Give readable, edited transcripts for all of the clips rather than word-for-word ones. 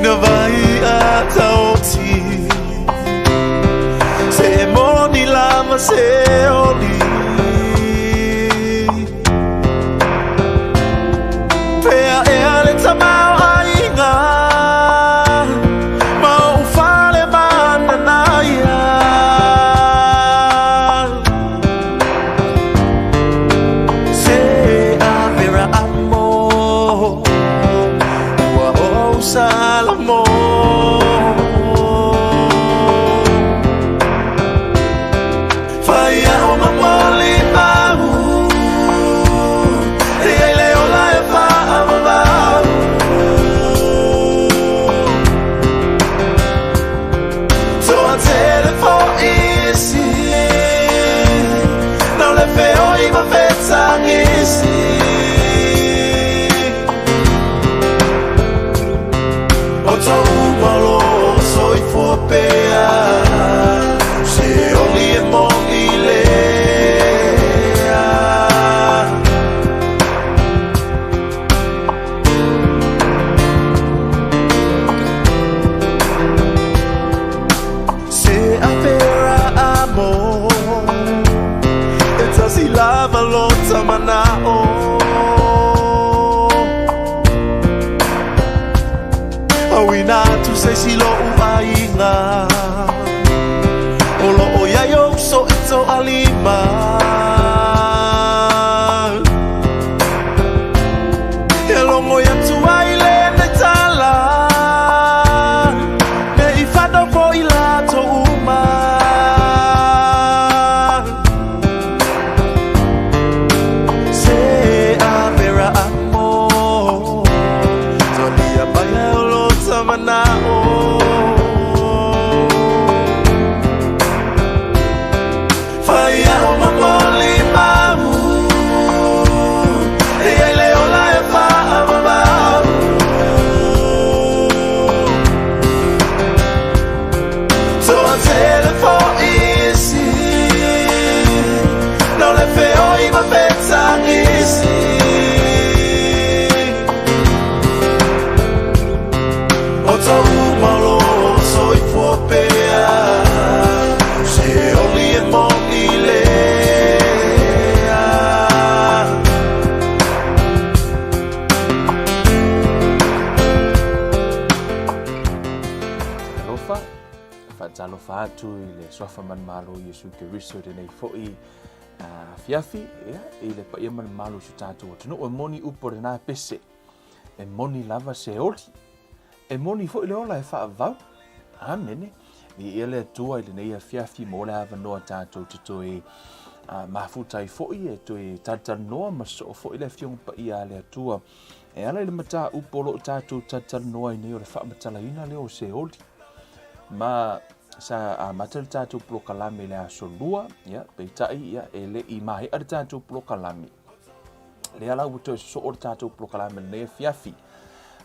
Ina vai a taoti Se moni lava se oli Pea ea le tamaoaiga Ma ou fale mananaia Se avera amo Ua ou Salamo Fai ao ma moli mau E ai le ola e whaavavau Toa tele fo isi Nau le feoi ma fetangisi O tou malo soifua pea Se oli e moni lea Se afera amo E tasi lava lo tamanao Auina atu se isi lo'u aiga O lo'o iai ou so'ito alima E logo atu ai lenei tala Ne i whanau fo'i latou uma Se avera amo Tolia mai o lo tamanao Fai ao ma moli mau E ai le ola e whaavavau Toa tele fo isi No le feoi ma fetangisi O tou malo soifua pea Se oli e moni lea Talofa, faatalofa atu i le suafa manumalo o Iesu Keriso i lenei fo'i afiafi, ia, i le paia ma le mamalu o si o tatou atunuu. E moni upu o lena pese, e moni lava se oli, e moni foi le ola e faavavau. Amene. Viia le Atua i lenei afiafi mo le avanoa tatou te toe mafuta ai foi e toe talatalanoa ma sosoo foi le Afioga Paia a le Atua e ala i le mataupu o lo o tatou talatalanoa ai nei o le faamatalaina lea o se oli. Ma sa amata le tatou polokalame i le aso Lua, ia, peitai, ia, e le i maea le tatou polokalame. Lea la ua toe sosoo le tatou polokalame i lenei afiafi.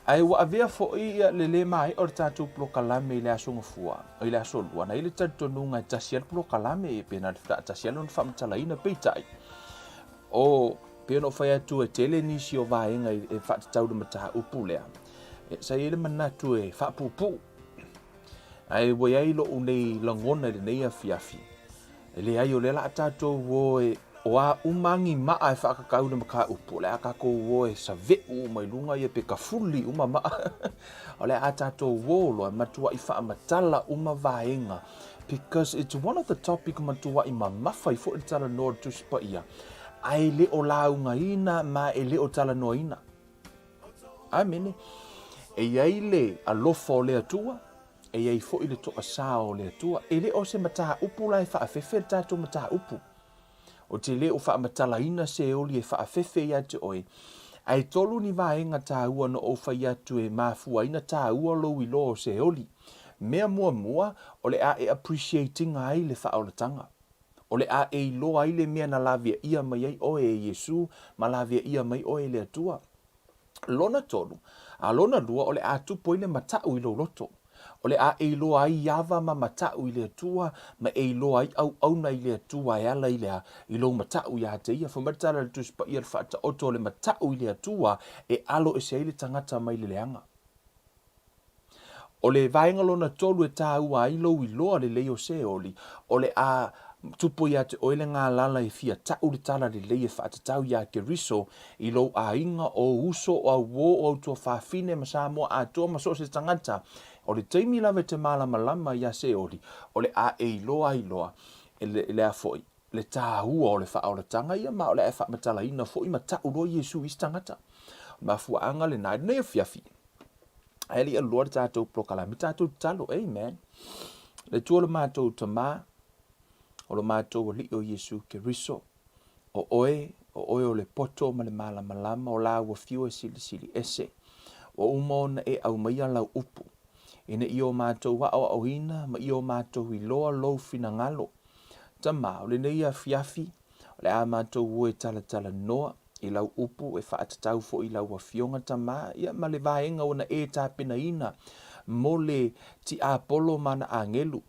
Ae ua avea foi ia le lē maea o le tatou polokalame i le aso Gafua, i le aso Lua, na i ai le talitonuga e tasi ai le polokalame, pe na tasi ai lona faamatalaina, peitai, o pei ona ou fai atu e tele nisi o vaega e faatatau i le mataupu lea, sa i ai le manatu e faapuupuu. Ae ua i ai lou nei lagona i lenei afiafi, e leai o lea o le a tatou o e, o a uma ni maa e faakakau i le mataupu, o le a tatou o e save'u uma i luga ia pe tafuli uma maa. O le a tatou o loa e matuai faamatala uma vaega because it's one of the topic matuai mamafa ai foi le talanoa o le Tusi Paia, ae le o laugaina ma e le o talanoaina. Amene. E i ai le alofa o le Atua, e i ai foi le toasā o le Atua. E le o se mataupu la e faafefe le tatou mataupu. Ou te le o faamatalaina se oli e faafefe ia te oe, ae tolu ni vaega taua na ou fai atu e mafua ai na taua lou iloa o se oli. Mea muamua, o le a e appreciate-ina ai le faaolataga. O le a e iloa ai le mea na laveaia mai ai oe e Iesu ma laveaia mai oe e le Atua. Lona tolu, a lona lua, o le a tupu ai le mataʻu i lou loto. O le a e iloa ai ava ma mataʻu i le Atua, ma e iloa ai auauna i le Atua e ala i le a? I lou mataʻu iā te Ia. Fai mai le tala a le Tusi Paia, le faataoto o le mataʻu i le Atua e alo ese ai le tagata mai le leaga. O le vaega lona tolu e tāua ai lou iloa lelei o Seoli, o le a tupu ia te oe le galala e fia taʻu le tala lelei e faatatau iā Keriso i lou aiga, o ou uso, o au uō, o au tuafafine ma Samoa atoa ma so o se tagata. O le taimi lava e te malamalama iā Seoli, o le a e iloa ai loa e le a foi le tāua o le faaolataga ia ma o le a e faamatalaina foi ma taʻu loa Iesu i isi tagata. O le mafuaaga lenā i lenei afiafi. Ae le i alu loa le tatou polokalame, tatou tatalo, amen. Le Atua lo matou Tamā, o lo matou Alii o Iesu Keriso, o oe, o oe o le poto ma le malamalama o lau afio e silisili ese. Ua uma ona e aumaia lau upu, ina ia o matou aoaoina ma ia o matou iloa lou finagalo. Tama, o lenei afiafi, o le a matou o e talatalanoa, i lau upu e faatatau foi i lau Afioga Tama, ia ma le vaega ua na e tapenaina mo le tiapolo ma ana agelu,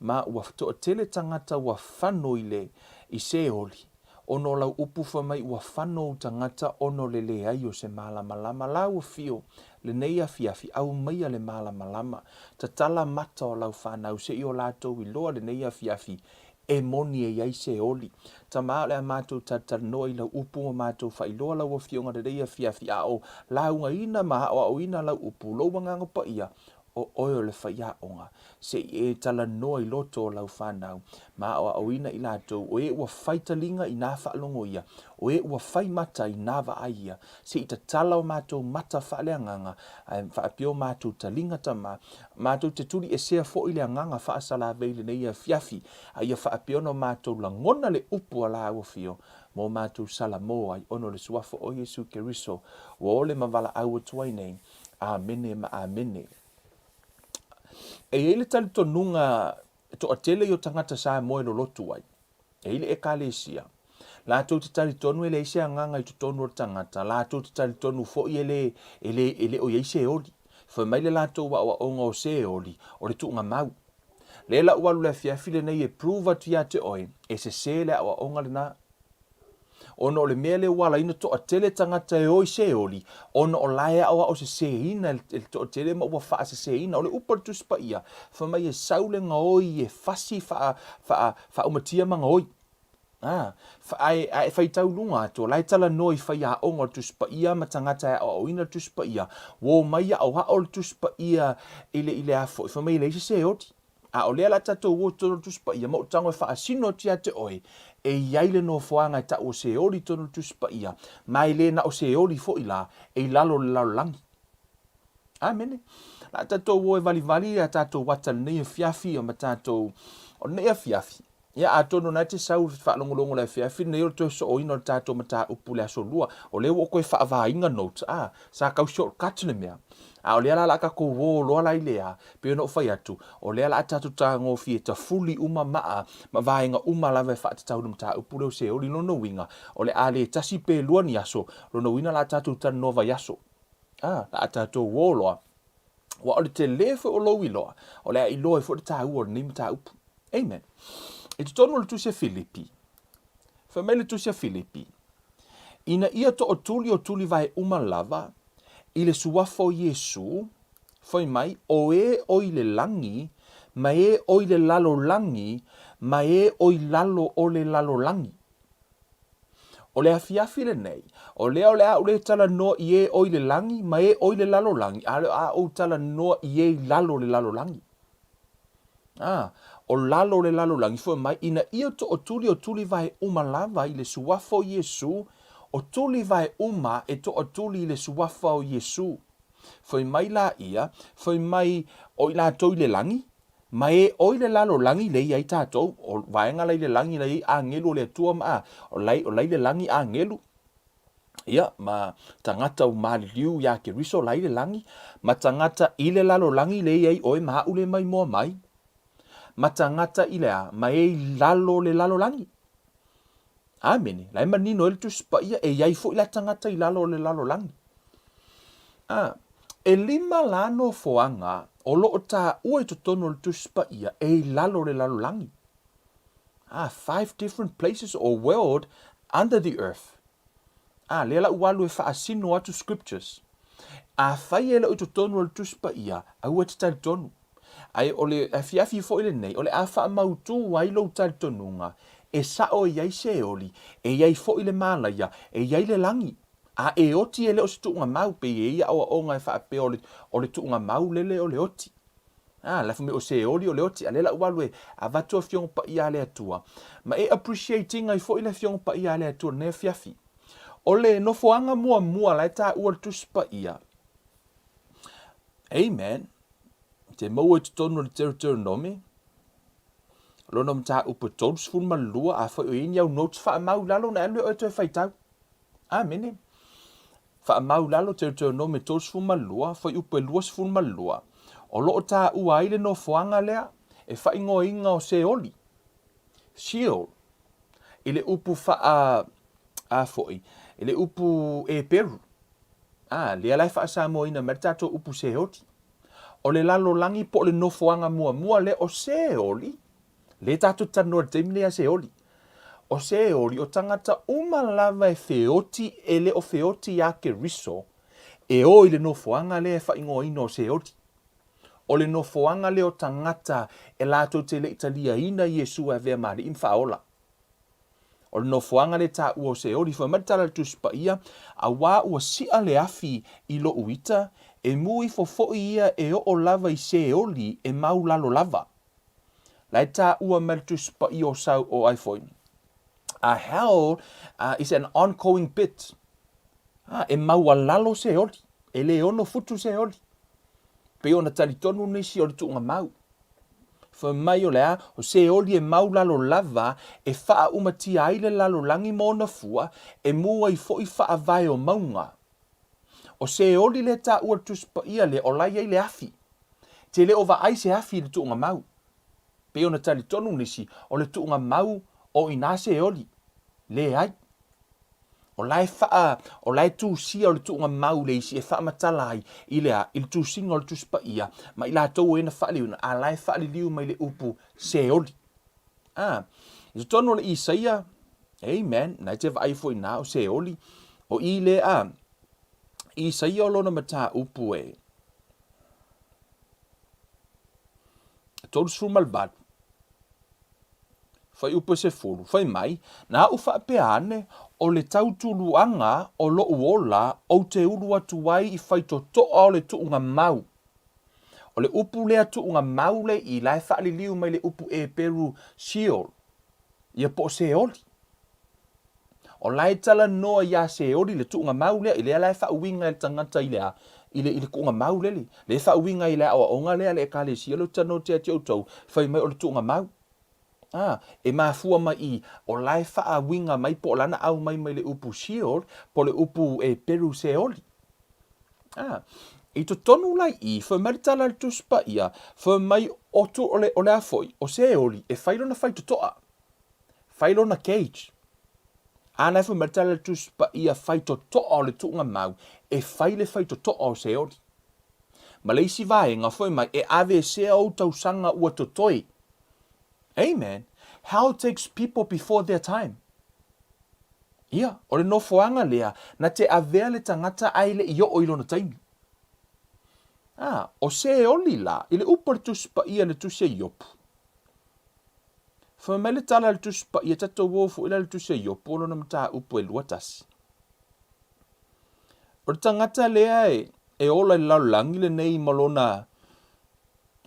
ma ua toatele tagata ua fano i le i Seoli, ona o lau upu fai mai ua fano ou tagata ona o le leai o se malamalama. Lau Afio, lenei afiafi, aumaia le malamalama, tatala mata o lau fanau se i o latou iloa lenei afiafi E moni e i ai se oli. Tama, o le a matou talatalanoa i lau upu ma matou faailoa lau Afioga lelei afiafi, a o laugaina ma aoaoina lau upu, lou Agaga Paia, o oe o le faiaoga. Se i e talanoa i loto o lau fanau, ma aoaoina i latou, o e ua fai taliga i nā faalogo ia, o e ua fai mata i nā vaai ia, se i tatala o matou mata faaleagaga, ae faapea o matou taliga tama, Matou te tuliesea foi le agaga faasalavei i lenei afiafi, a ia faapea ona matou lagona le upu a la Afio mo matou salamo ai ona o le Suafa o Iesu Keriso ua ole ma valaau atu ai nei. Amene ma amene. E i ai le talitonuga toatele i o tagata Samoa e lolotu ai. E i le Ekalesia, latou te talitonu e leai se agaga i totonu o le tagata, latou te talitonu foi e le, e le, e le o i ai se oli. Fai mai le latou aoaoga o se oli, o le tuugamau. Lea la ua alu le afiafi lenei e prove atu ia te oe, e sese le aoaoga lena. Ona o le mea lea ua ala ai ona toatele tagata e o i se oli, ona o la e aoao seseina e le toatele ma ua faaseseina. O le upu a le Tusi Paia, fai mai e sau le gaoi e fasi faa, faa, faaumatia ma gaoi. A, ae, ae faitau luga atu, o la e talanoa i faiaoga o le Tusi Paia ma tagata e aoaoina le Tusi Paia, ua omai aoao le Tusi Paia i le, i le a foi, fai mai e leai se seoli. A o lea la tatou o i totonu o le Tusi Paia, ma ou tago e faasino atu ia te oe, e i ai le nofoaga e tau o Seoli i totonu o le Tusi Paia, ma e le na o Seoli foi la, e i lalo o le lalolagi. Amene. La tatou o e valivali ia tatou ata lenei afiafi, ma tatou, o lenei afiafi, Ia, atonu o lena e te sau faalogologo i le afiafi lenei o le toe sooina o le tatou mataupu i le aso Lua. O lea ua ou toe faavaina notes, a, sa tau shortcut le mea. A o lea la o le a tatou o loa la i le a, pei ona ou fai atu, o lea o le a tatou tagofie tafuli uma maa ma vaega uma lava e faatatau i le mataupu lea o Seoli. Lona uiga, o le a le tasi pe lua ni aso, lona uiga o le a tatou talanoa vaiaso. A, o le a tatou o loa. Aua o le tele foi o lou iloa, o le a iloa ai foi le taua o lenei mataupu. Amen. I totonu o le tusi a Filipi, fai mai le tusi a Filipi, ina ia tootuli o tulivae uma lava i le suafa o Iesu, fai mai, o e o i le lagi, ma e o i le lalolagi, ma e o i lalo o le lalolagi. O le afiafi lenei, o lea o le a ou le talanoa i e o i le lagi ma e o i le lalolagi, a o le a ou talanoa i e i lalo o le lalolagi. A, o lalo o le lalolagi, fai mai, ina ia tootuli o tulivae uma lava i le suafa o Iesu, o tulivae uma e toatuli i le suafa o Iesu. Fai mai la ia, fai mai o i latou i le lagi, Ma e oi le lalolagi le i ai tatou, o vaega la i le lagi la i ai agelu o le Atua ma a, o la o la i le lagi agelu, ia, ma tagata ua maliliu iā Keriso la i le lagi, ma tagata i le lalolagi le i ai oe ma aʻu le maimoa mai, ma tagata i le a, ma e i lalo o le lalolagi. Amene. La e manino ai le Tusi Paia, e i ai foi la tagata i lalo o le lalolagi. A, e lima la nofoaga o lo o taua i totonu o le Tusi Paia e i lalo o le lalolagi. A, five different places or world under the earth. A, lea la ua alu e faasino atu scriptures. Afai e le o i totonu o le Tusi Paia, aua e te talitonu. Ae o le afiafi foi lenei, o le a faamautu ai lou talitonuga, e sao e i ai Seoli, e i ai foi le malaia, e i ai le lagi. A e oti e le o se tuugamau, pei e i ai aoaoga e faapea o le, o le tuugamau lele o le oti. A, lafo mai o Seoli o le oti, a lea la ua alu e avatu Afioga Paia a le Atua, ma e appreciate ina ai foi le Afioga Paia a le Atua i lenei afiafi. O le nofoaga muamua la e taua i le Tusi Paia, Amen, te maua i totonu o le Deuteronomy, lona mataupu e 32, afai o i ai ni au notes faamau i lalo ona e alu lea oe e toe faitau. Amene. Faamau i lalo Deuteronomy 32, fuaiupu e 22, o lo o taua ai le nofoaga lea e faaigoaina o Seoli, Sheol, i le upu faa, a foi, i le upu Eperu. A, lea la e faa-Samoaina mai le tatou upu Seoli. O le lalolagi po o le nofoaga muamua lea o Seoli, lea tatou te talanoa i le taimi lenei ia Seoli. O Seoli, o tagata uma lava e feoti e le o feoti iā Keriso, e o i le nofoaga lea e faaigoaina o Seoli. O le nofoaga lea o tagata e latou te le i taliaina Iesu e avea ma Alii ma Faaola. O le nofoaga lea e taua o Seoli. Fai mai le tala a le Tusi Paia, Auā ua si'a le afi i lo'u ita, e mū ifo fo'i ia e oo lava i Seoli e maulalo lava. La e taua mai le Tusi Paia o Sau o ai foi. A hell is an ongoing pit. A, e maualalo Seoli, e le ono futu Seoli. Pei ona talitonu nisi o le tuugamau. Fai mai o le a, o Seoli e maulalo lava e faaumatia ai le lalolagi ma ona fua, e mū ai foi faavae o mauga. O Seoli lea taua i le Tusi Paia lea o la e i ai le afi. Te le o vaai se afi i le tuugamau. Pei ona talitonu nisi, o le tuugamau o i ina Seoli. Leai. O la e faa, o la e tusia o le tuugamau le isi e faamatala ai i le a, i le tusiga o le Tusi Paia, ma i latou o e na faaliliuina, a la e faaliliu mai le upu Seoli. A, i totonu o le Isaia, amen, na e te vaai foi ina o Seoli, o i le a, Isaia o lona mataupu e 38, Fuaiupu e 10, fai mai, Na aʻu faapea ane, o le tautuluaga o loʻu ola ou te ulu atu ai i faitotoa o le tuugamau. O le upu lea tuugamau le i la e faaliliu mai le upu Eperu Sheol, ia po o Seoli. O la e talanoa iā Seoli le tuugamau lea, i lea la e faauiga e le tagata i le a, i le, i le tuugamau lele. Lea e faauiga i le aoaoga lea a le Ekalesia lea ou te talanoa atu ia te outou, fai mai o le tuugamau. A, e mafua mai i, o la e faauiga mai po o lana aumai mai le upu Sheol, po o le upu Eperu Seoli. A, i totonu la i i, fai mai le tala a le Tusi Paia, fai mai o, tu, o, le, o le a foi, o Seoli e fai lona faitotoa, fai lona cage. A na e fai mai le tala a le Tusi Paia, faitotoa o le tuugamau, e fai le faitotoa o Seoli. Ma le isi vaega, fai mai, e aveesea ou tausaga ua totoe. Amen. Hell takes people before their time. Ia, o le nofoaga lea, na te avea le tagata ae le i oo i lona taimi. A, o Seoli la, i le upu a le Tusi Paia i le Tusi a Iopu. Fai mai le tala a le Tusi Paia, tatou o foi la i le Tusi a Iopu o lona mataupu e 21. O le tagata lea e, e ola i le lalolagi lenei ma lona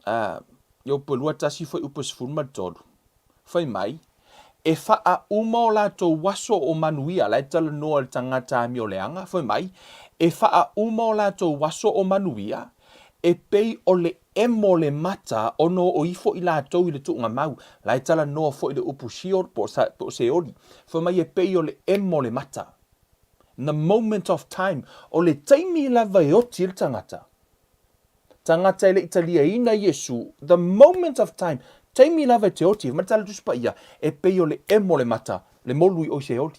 a, Iopu e 21 fuaiupu e 13, fai mai, E faauma o latou aso o manuia, la e talanoa i le tagata amioleaga, fai mai, e faauma o latou aso o manuia, e pei o le emo le mata ona oo ifo i latou i le tuugamau. La e talanoa foi i le upu Sheol po o Seoli, fai mai e pei o le emo le mata. In the moment of time, o le taimi lava e oti ai le tagata, tagata e le i taliaina Iesu, the moment of time, taimi lava e te oti ai, fai mai le tala Tusi Paia, e pei o le emo le mata, le molu i o i Seoli.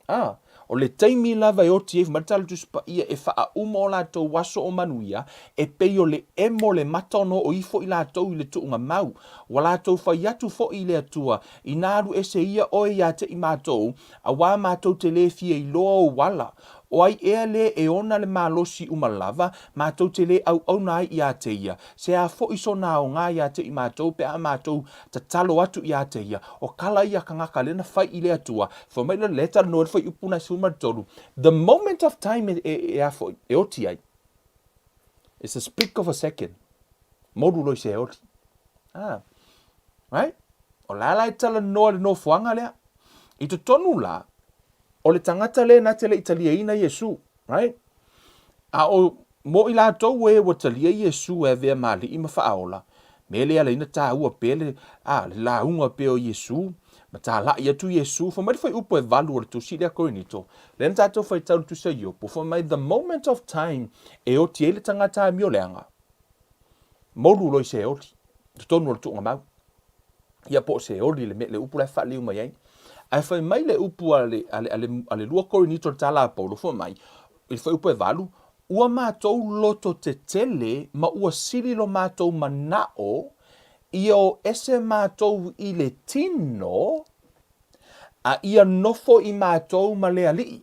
A, o le taimi lava e oti ai, fai mai le tala Tusi Paia, e faauma o latou aso o manuia, e pei o le emo le mata ona oo ifo i latou i le tuugamau. Ua latou fai atu foi i le Atua, Inā alu ese ia oe ia te i matou, auā matou te lē fia iloa ou ala. O ai ea lē e ona le malosi uma lava, matou te lē auauna ai iā te ia? Se a foʻi sona aogā iā te i matou pe a matou tatalo atu iā te ia? O kala ia kangaka lea na fai i le Atua. Fai mai le lea talanoa i le fuaiupu na e 13, the moment of time e, e, e a foʻi, e oti ai. It's a split of a second. Molu loa i Seoli. Ah. Right? O la la e talanoa le nofoaga lea. I totonu la, o le tagata lea na te le i taliaina Iesu. Right? A o mo i latou e ua talia Iesu e avea ma alii ma faaola, me le ala ina taua pea le, a, le lauga pea o Iesu, ma talai atu Iesu. Fai mai le fuaiupu e valu o le tusi lea Korinito, lea na tatou faitau le tusi a Iopu, fai mai, the moment of time e oti ai le tagata amioleaga, Molu loa i Seoli, totonu o le tuugamau. Ia po o Seoli le mea, le upu la e faaliu mai ai. Ae fai mai le upu a le, a le, a le, a le lua Korinito le tala a Paulo, fai mai, i le fuaiupu e valu, ua matou loto tetele ma ua sili lo matou manao ia o ese matou i le tino a ia nofo i matou ma le Alii.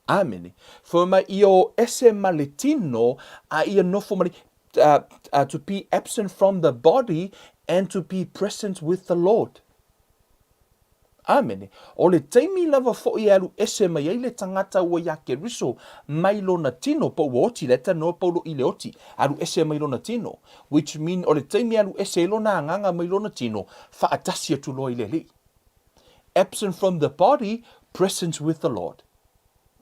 Amene. Fai mai ia o ese ma le tino a ia nofo ma le, to be absent from the body and to be present with the Lord. Amene. O le taimi lava foʻi e alu ese mai ai le tagata ua iā Keriso mai lona tino, po ua oti, la e talanoa Paulo i le oti, alu ese mai lona tino, which mean o le taimi e alu ese ai lona agaga mai lona tino, faatasi atu loa i le Alii. Absent from the body, present with the Lord.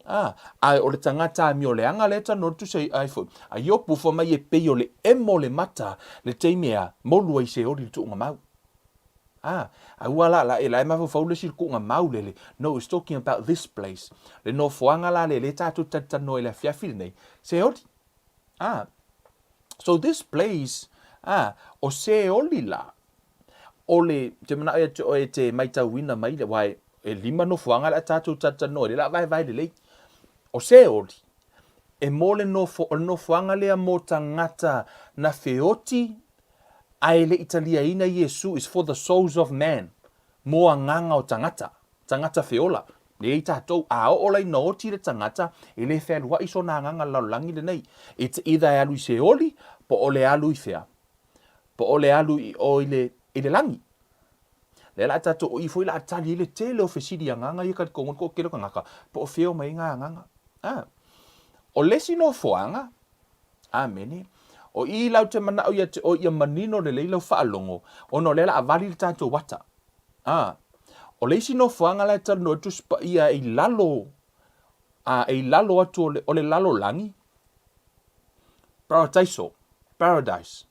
Ah, a o le tagata amioleaga lea talanoa le tusi ai foi. A Iopu fai mai e pei o le emo le mata le taimi a molu ai Seoli le tuugamau. Ah, a ua la la e la e mafaufau le isi le tuugamau lele. No, it's talking about this place. Le nofoaga la le le tatou talitalanoa i le afiafi lenei. Seoli. Ah, so this place, ah, o Seoli la, o le, te manao ia te oe te maitauina mai le, wai, e lima nofoaga le a tatou talatalanoa i le la vaevae lelei. O Seoli, e mo le nofo, o le nofoaga lea mo tagata na feoti ae le i taliaina Iesu is for the souls of man, mo agaga o tagata, tagata feola. Nei tatou, a oo la ina oti le tagata, e le fealuai sona agaga lalolagi lenei. It's either e alu i Seoli, po o le alu i fea. Po o le alu i o i le, i le lagi. Lea la tatou o i foi la a tali ai le tele o fesili agaga ia talitonu le toatele o tagata, po o fea o mai ai ngā agaga. A. O le isi nofoaga, amene, o i lau te manao ia te oe ia manino lelei lau faalogo, ona o lea la a vali le tatou ata. A. O le isi nofoaga la e talanoa ai le Tusi Paia e i lalo, a, e i lalo atu o le, o le lalolagi, Paradaiso, paradise.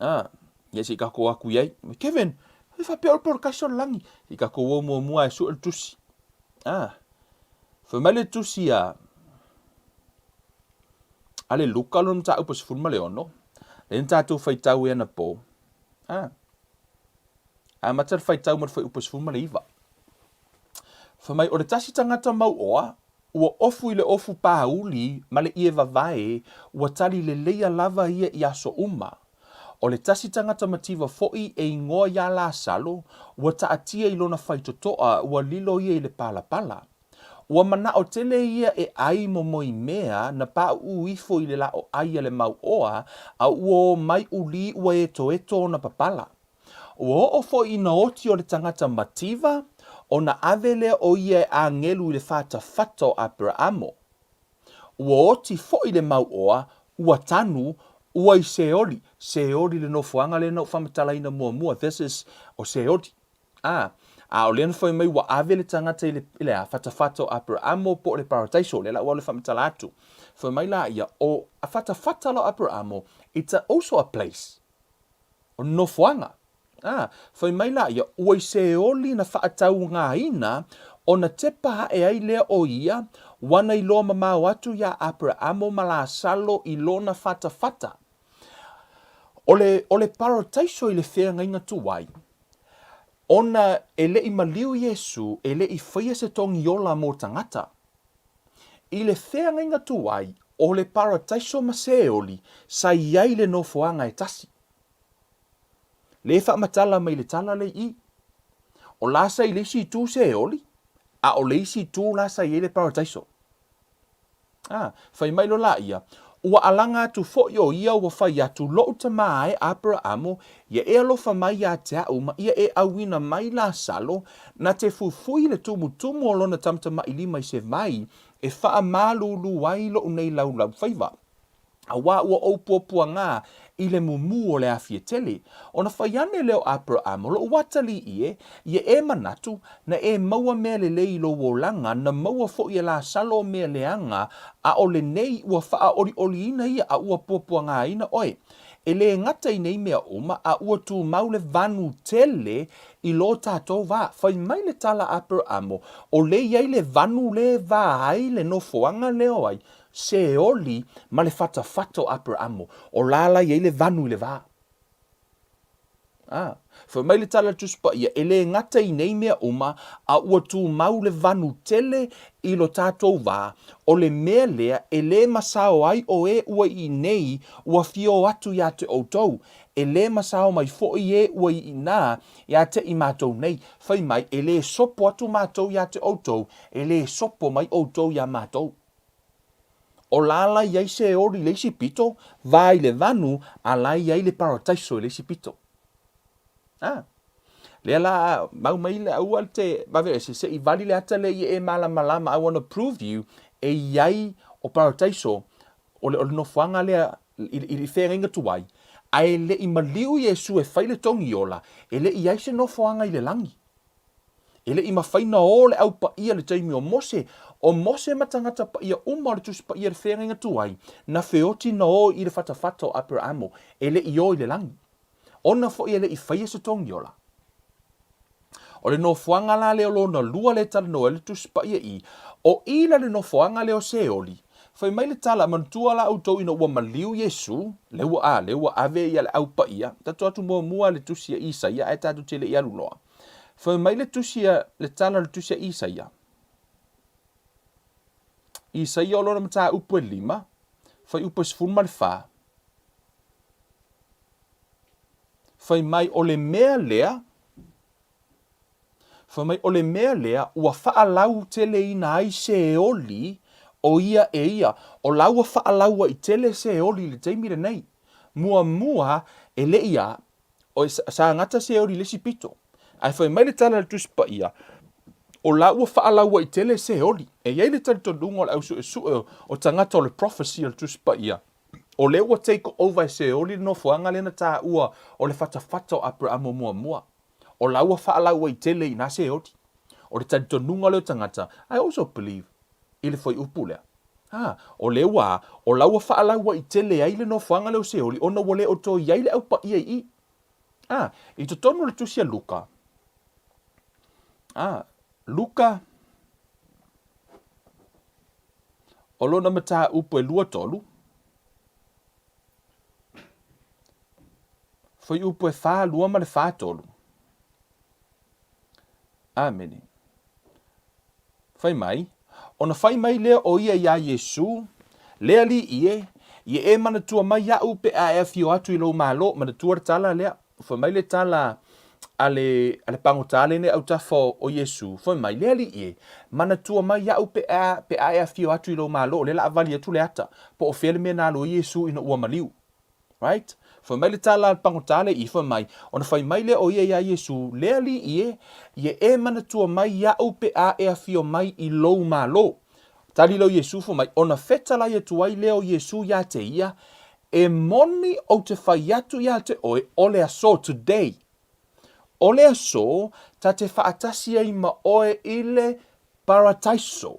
Ah, ia se i tatou atu i ai. Kevin, e faapea o le paradaiso o le lagi. Se i tatou o muamua e sue le tusi. Ah, fai mai le tusi a, a le Luka lona mataupu e 16, lea na tatou faitau ai anapo. Ah, amata le faitau ma le fuaiupu e 19. Fai mai, o le tasi tagata mauoa, Ua ofu i le ofu pāuli ma le ie vavae, ua tali leleia lava ia i aso uma. O le tasi tagata mativa foʻi e igoa iā Lasalo, ua taatia i lona faitotoa, ua lilo ia i le palapala. Ua manaʻo tele ia e ʻai momoi mea na pāʻuʻu ifo i le lāʻo ʻai a le mauoa, a ua o mai ʻulī ua etoeto ona papala. Ua oo foi ina oti o le tagata mativa, ona ave lea o ia e agelu i le fatafata o Aperaamo. Ua oti foi le mauoa, ua tanu, ua i Seoli, Seoli le nofoaga lea na ou faamatalaina muamua, this is, o Seoli. A, a o lea na fai mai ua ave le tagata i le, i le a, fatafata o Aperaamo po o le paradaiso, lea la ua alu e faamatala atu. Fai mai la ia, o a fatafata la o Aperaamo, it's a, also a place. O le nofoaga. Ā, fai mai la ia, ua i Seoli na faataugaina, ona tepa aʻe ai lea o ia, ua na iloa mamao atu iā Aperaamo ma Lasalo i lona fatafata. O le, o le parataiso i le feagaiga tuai, ona e le i maliu Iesu, e le i faia se togiola mo tagata. I le feagaiga tuai, o le parataiso ma Seoli, sa i ai le nofoaga e tasi. Le faamatala mai le tala le i. O la sa i le isi itu Seoli, A o le isi itu la sa i ai le paradaiso. A, fai mai loa laia, Ua alaga atu foi ʻo ia ua fai atu, Loʻu tamā e Aperaamo, ia e alofa mai iā te aʻu ma ia e ʻauina mai Lasalo, na te fuifui i le tumutumu o lona tamatamailima i se vai, e faamālūlū ai loʻu nei laulau faiva. Auā ua ou puapuagā i le mumu o le afi e tele. Ona fai ane lea o Aperahama, Loʻu atalii e, ia e manatu, na e maua mea lelei i lou olaga, na maua foʻi e Lasalo mea leaga, a ʻo lenei ua faaʻoliʻoliina ia a ua puapuagāina ʻoe. E lē gata i nei mea uma, a ua tumau le vanu tele i lo tātou wā. Fai mai le tala a Aperahama, O le i ai le vanu le vā ai le nofoaga lea o ai, Seoli ma le fatafata o Aperamo, o la la i ai le vanu i le va. A, fai mai le tala a le Tusi Paia, e lē gata i nei mea uma, a ua tumau le vanu tele i lo tātou vā, o le mea lea e lē masao ai o e ua i inei ua fio atu iā te ʻoutou, e lē masao mai foʻi e ua i inā iā te i mātou nei, fai mai, e lē sopo atu mātou iā te ʻoutou, e lē sopo mai ʻoutou iā mātou. O la la i ai Seoli i le isi pito, va i le vanu, a la i ai le parataiso i le isi pito. A. Lea la, mau mai le aua le te vave ese, se i vali le ata le i e malamalama, I wanna prove you, e i ai o parataiso, o le, o le nofoaga lea i, i, i feagaiga tuai, a e le i maliu Iesu e fai le togi ola, e le i ai se nofoaga i le lagi. E le i mafai na o le Au Paia i le taimi o Mose, o Mose ma tagata paia uma o le Tusi Paia i le feagaiga tuai, na feoti na o i le fatafata o Aperamo, e le i o i le lagi. Ona foi e le i faia se togiola. O le nofoaga la lea o lona lua lea e talanoa ai le Tusi Paia i, o i la le nofoaga lea o Seoli. Fai mai le tala, Manatua la outou ina ua maliu Iesu, lea ua, a, lea ua ave ia le Au Paia, tatou atu muamua le Tusi a Isaia ae tatou te le i alu loa. Fai mai le tusi a, le tala o le tusi a Isaia. Isaia o lona mataupu e lima, fuaiupu e 14. Fai mai o le mea lea, fai mai o le mea lea ua faalauteleina ai Seoli o ia e ia. O la ua faalauaitele Seoli i le taimi lenei. Muamua e le i a, O sa gata Seoli i le isi pito. Ae fai mai le tala a le Tusi Paia, o la ua faalauaitele Seoli. E i ai le talitonuga o le au suesue o tagata o le prophecy o le Tusi Paia, o lea ua take over e Seoli le nofoaga lea na taua o le fatafata o Aperamo muamua. O la ua faalauaitele i ina Seoli. O le talitonuga lea o tagata, I also believe i le fuaiupu lea. A, o lea ua, o la ua faalauaitele ai le nofoaga lea o Seoli ona ua le o toe i ai le Au Paia i i. A, i totonu o le tusi a Luka, a, Luka, o lona mataupu e 23, fuaiupu e 42 ma le 43. Amene. Fai mai, ona fai mai lea o ia iā Iesū, Le Alii e, ia e manatua mai iaʻu pe a e afio atu i lou malo. Manatua le tala lea. Fai mai le tala a le, a le pagota lenei autafa o, o Iesū, fai mai, Le Alii e, manatua mai iaʻu pe a, pe a e afio atu i lou malo, o lea o le a vali atu le ata, po o fea le mea na alu ai Iesū ina ua maliu. Right? Fai mai le tala a le pagota le i, fai mai, ona fai mai lea o ia iā Iesū, Le Alii e, ia e manatua mai iaʻu pe a e afio mai i lou malo. Tali lea o Iesū, fai mai, ona fetalai atu ai lea o Iesū iā te ia, E moni ou te fai atu iā te oe, o le aso, today, o le aso ta te faatasi ai ma oe i le Parataiso.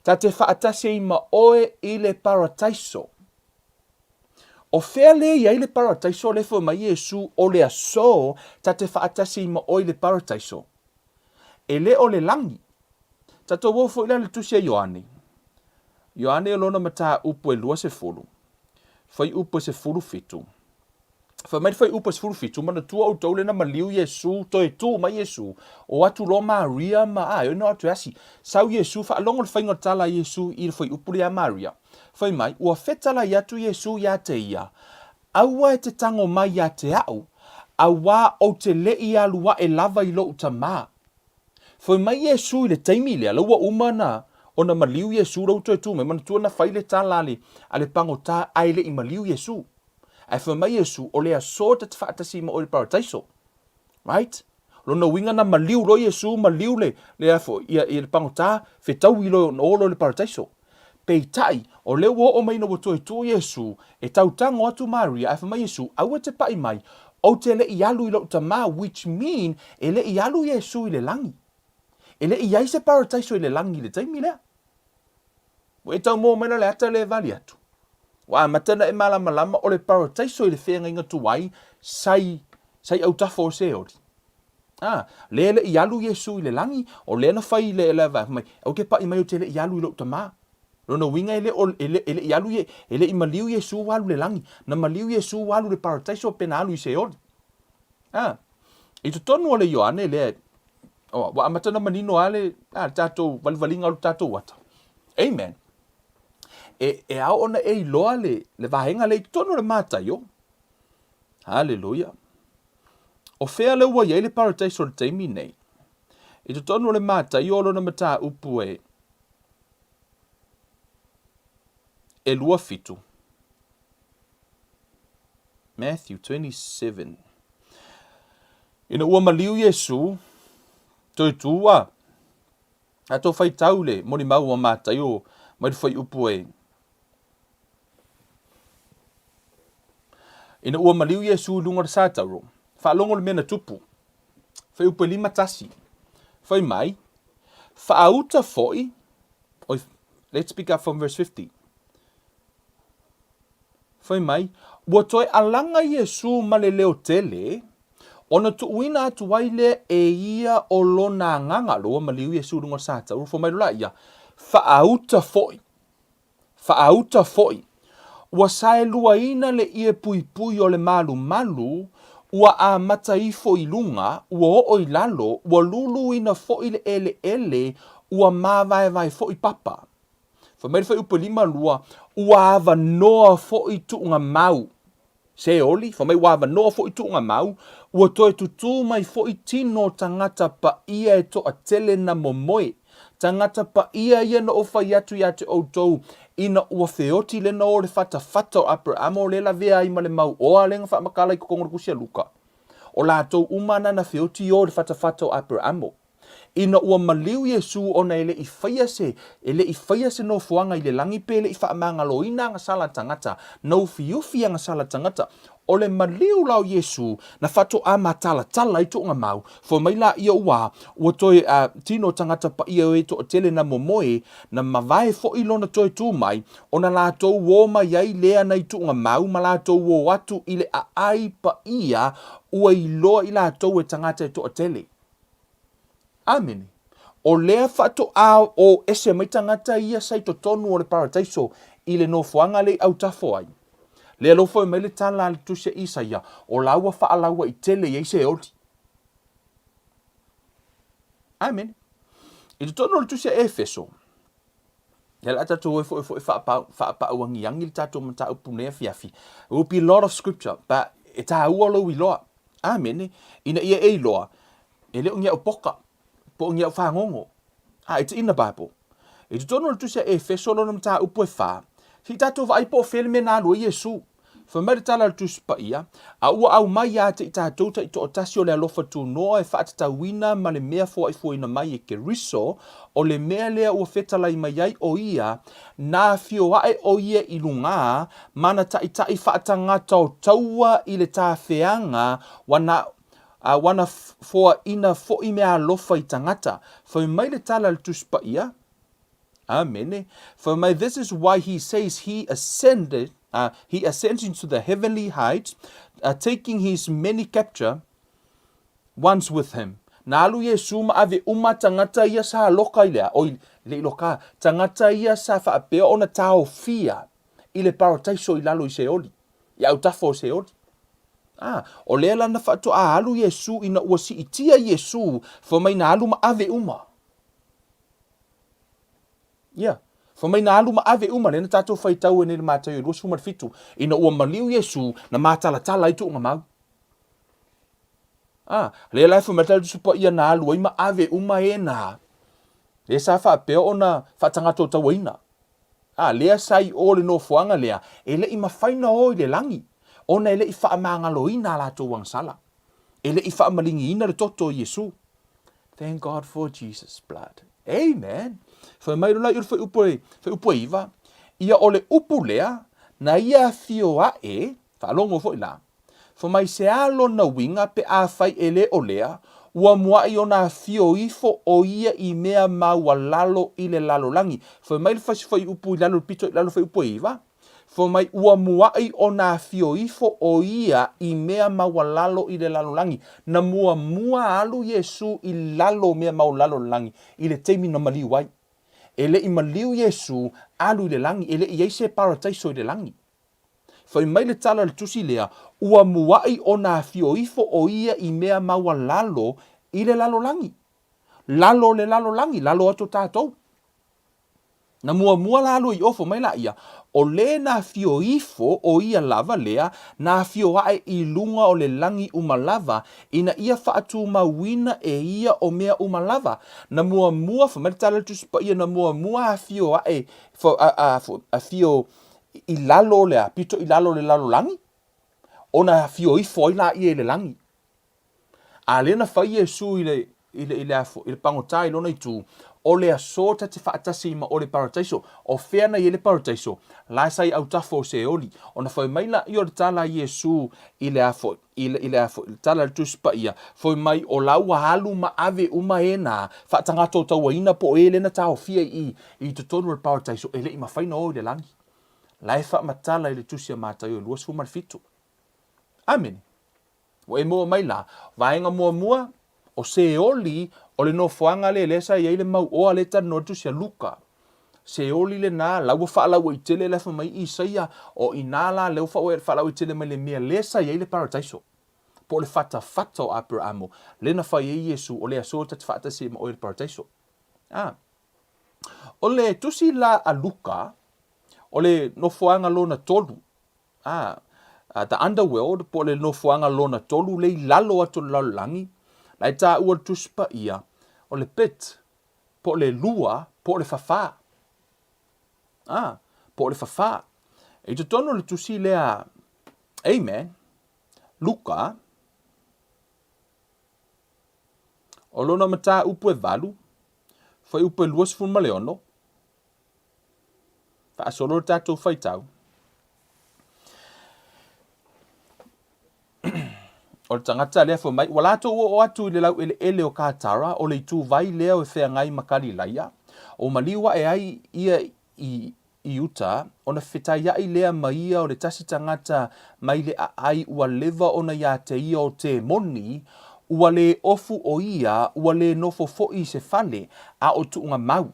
Ta te faatasi ai ma oe i le parataiso. O fea lea i ai le parataiso lea fai mai Iesu o le aso ta te faatasi ai ma oe i le parataiso? E le o le lagi. Tatou o foi la i le tusi a Ioane. Ioane o lona mataupu e 20, fuaiupu e 17. Fai mai le fuaiupu e 17, Manatua outou lena maliu Iesu, toe tu mai Iesu, o atu loa Maria ma a, e oi no atu e asi. Sau Iesu, faalogo le faiga o le tala a Iesu i le fuaiupu lea ia Maria. Fai mai, ua fetalai atu Iesu iā te ia, Aua e te tango mai iā te aʻu, auā ou te le i alu aʻe lava i loʻu tamā. Fai mai Iesu i le taimi lea, la ua uma na ona maliu Iesu, la ua toe tu mai, manatua na fai le tala a le, a le pagota ae le i maliu Iesu. Ae fai mai Iesu, o le aso ta te faatasi ma oe i le Parataiso. Right? Lona uiga na maliu loa Iesu, maliu le, le a foi, ia, ia le pagota, fetaui loa ona o loa i le Parataiso. Peitai, o lea ua oo mai ina ua toe tu Iesu, e tautago atu Maria, ae fai mai Iesu, aua e te pai mai, ou te le i alu i lou Tama, which mean, e le i alu Iesu i le lagi. E le i i ai se parataiso i le lagi i le taimi lea. Ua e taumua mai la le ata lea e vali atu. Ua amata ona e malamalama o le parataiso i le feagaiga tuai sai, sai autafa o Seoli. A, lea e le i alu Iesu i le lagi, o lea na fai le, le fai mai, ou te pai mai ou te le i alu i lou Tama. Lona uiga e le o, e le, e le i alu, e le i maliu Iesu ua alu i le lagi. Na maliu Iesu ua alu i le parataiso pe na alu i Seoli. A, i totonu o le Ioane lea, o, ua amata ona manino lava le, a, le tatou valivaliga o le tatou ata. Amen. E, e ao ona e iloa le, le vaega lea i totonu o le Mataio. Haleluia. O fea lea ua i ai le parataiso i le taimi nei? I totonu o le Mataio o lona mataupu e, e 27. Matthew 27. Ina ua maliu Iesu, toe tū a, a tō whaitau le molimau o Mataio mai le fuaiupu e Ina ua maliu Iesu i luga o le satauro, faalogo le mea na tupu. Fuaiupu e 51. Fai mai, Whaauta foi, oi, let's pick up from verse 50. Fai mai, ua toe alaga Iesu ma le leo tele, ona tuuina atu ai lea e ia o lona agaga, lo ua maliu Iesu i luga o le satauro, fai mai loa ia, Whaauta foi, Faauta foi, ua saeluaina le ie puipui o le malumalu, ua amata ifo i luga, ua oo i lalo, ua luluina foi le eleele, ua mavaevae foi papa. Fai mai le fuaiupu e 52, ua avanoa foi tuugamau. Seoli, fai mai ua avanoa foi tuugamau, ua toe tutū mai foi tino o tagata paia e toatele na momoe. Tagata paia ia na ou fai atu ia te outou, ina ua feoti lena o le fatafata o Aperama o lea lavea ai ma le mau oa lea na faamatala i totonu o le tusi a Luka. O latou uma na na feoti o le fatafata o Aperamo. Ina ua maliu Iesu ona e le i faia se, e le i faia se nofoaga i le lagi pe le i faamagaloina agasala tagata, na ufiufi agasala tagata. O le maliu la o Iesu, na faatoa matalatala ai tuugamau, foi mai laia ua, ua toe, a, tino tagata paia e toatele na momoe, na mavae foi lona toe tu mai, ona latou o mai ai lea nai tuugamau ma latou o atu i le aai paia ua iloa i latou e tagata e toatele. Amene. O lea faatoa o ese mai tagata ia sa i totonu o le parataiso i le nofoaga lea i autafo ai. Lea lo foi mai le tala a le Tusi a Isaia, o la ua faalauaitele i ai Seoli. Amene. I totonu o le Tusi a Efeso, lea la tatou o e foi faapau agiagi le tatou mataupu nei afiafi. There will be a lot of scripture, but e tāua lou iloa. Amene. Ina ia e iloa, e le o ni au poka, po o ni au fagogo. A, it's in the Bible. I totonu o le tusi a Efeso lona mataupu e whā, se i tātou vaai po o fea le mea na alu ai Iesu. Fai mai le tala a le Tusi Paia, A ua aumai ia te i tātou taitoatasi o le alofa tunoa e faatatauina ma le mea foaifoaina mai e Keriso, o le mea lea ua fetalai mai ai o ia, na afio ae o ia i lugā, ma na taitai faatagata o taua i le tafeaga ua na a ua na foaina foi meaalofa i tagata. Fai mai le tala a le Tusi Paia, Amene. Fai mai, this is why he says he ascended, he ascends into the heavenly heights, taking his many capture ones with him. Na alu Iesu ma ave uma tagata ia sa loka i le a, oi, le i loka, tagata ia sa faapea ona taofia i le parataiso i lalo i Seoli, i autafa o Seoli. A, o lea la na faatoa alu Iesu ina ua siitia Iesu, fai mai na alu ma ave uma. Ia, fai mai na alu ma ave uma, lea na tatou faitau ai nei i le Mataio 27, ina ua maliu Iesu, na matalatala ai tuugamau. A, lea la e fai mai le Tala Tusi Paia na alu ai ma ave uma e na, lea sa faapea ona faatagatautauaina. A, lea sa i o le nofoaga lea, e le i mafai ona o i le lagi, ona e le i faamagaloina a latou agasala. E le i faamaligiina le toto o Iesu. Thank God for Jesus blood. Amen. Fai mai lola i o le fuaiupu e, fuaiupu e iva, ia o le upu lea, na ia afio ae, faalogo foi la, Fai mai se a lona uiga pe afai e le o lea, ua muaʻi ona afio ifo ʻo ia i mea maualalo i le lalolagi. Fai mai le fasi fuaiupu i lalo i le pito i lalo fuaiupu e iva, fai mai ua muaʻi ona afio ifo ʻo ia i mea maualalo i le lalolagi. Na muamua alu Iesū i lalo o mea maualalo o le lagi i le taimi na maliu ai. E le i maliu Iesū alu i le lagi, e le i i ai se parataiso i le lagi. Fai mai le tala a le tusi lea, ua muaʻi ona afio ifo ʻo ia i mea maualalo i le lalolagi. Lalo o le lalolagi, lalo atu o tatou. Na muamua la alu i o, fai mai laia, o le na afio ifo ʻo ia lava lea na afio aʻe i luga o le lagi uma lava, ina ia faatumauina e ia o mea uma lava. Na muamua, fai mai le tala a le Tusi Paia, na muamua afio aʻe, afio i lalo o le a? Pito i lalo o le lalolagi, ona afio ifo ai laia i le lagi. A lea na fai Iesu i le, i le, i le, afo, i le pagota i lona itu, o le aso ta te faatasi ai ma oe i le parataiso. O fea na i ai le parataiso? La e sa i autafa o Seoli. Ona fai mai laia o le tala a Iesu i le afo, i le, i le afo, i le tala a le Tusi Paia, fai mai o la ua alu ma ave uma e na faatagata o tauaina po o e lea na taofia i, i totonu o le parataiso e le i mafai na o i le lagi. La e faamatala i le Tusi a Mataio e 27. Amene. Ua e maua mai la, vaega muamua, o Seoli, o le nofoaga lea lea sa i ai le mau oa lea e talanoa i le Tusi a Luka. Seoli lena, la ua faalauaitele la e fai mai Isaia, o i ina la lea ua faalauaitele mai le mea lea sa i ai le parataiso, po o le fatafata o Aperamo, lea na fai ai Iesu, o le aso ta te faatasi ai ma oe i le parataiso. A. O le tusi la a Luka, o le nofoaga lona tolu, a, the underworld, po o le nofoaga lona tolu lea i lalo atu o le lalolagi, la e taua le Tusi Paia, o le pit, po o le lua, po o le fafā. A, po o le fafā. I totonu o le tusi lea, amen, Luka, o lona mataupu e valu, fuaiupu e 26, faasolo le tatou faitau. O le tagata lea fai mai, ua latou oo atu i le laueleele o Katara, o le ituvai lea e feagai ma Kalilaia, o maliu aʻe ai ia i, i uta, ona fetaiaʻi lea ma ia o le tasi tagata mai le aai ua leva ona iā te ia o temoni, ua lē ofu ʻo ia, ua lē nofo foʻi i se fale, a o tuuga mau.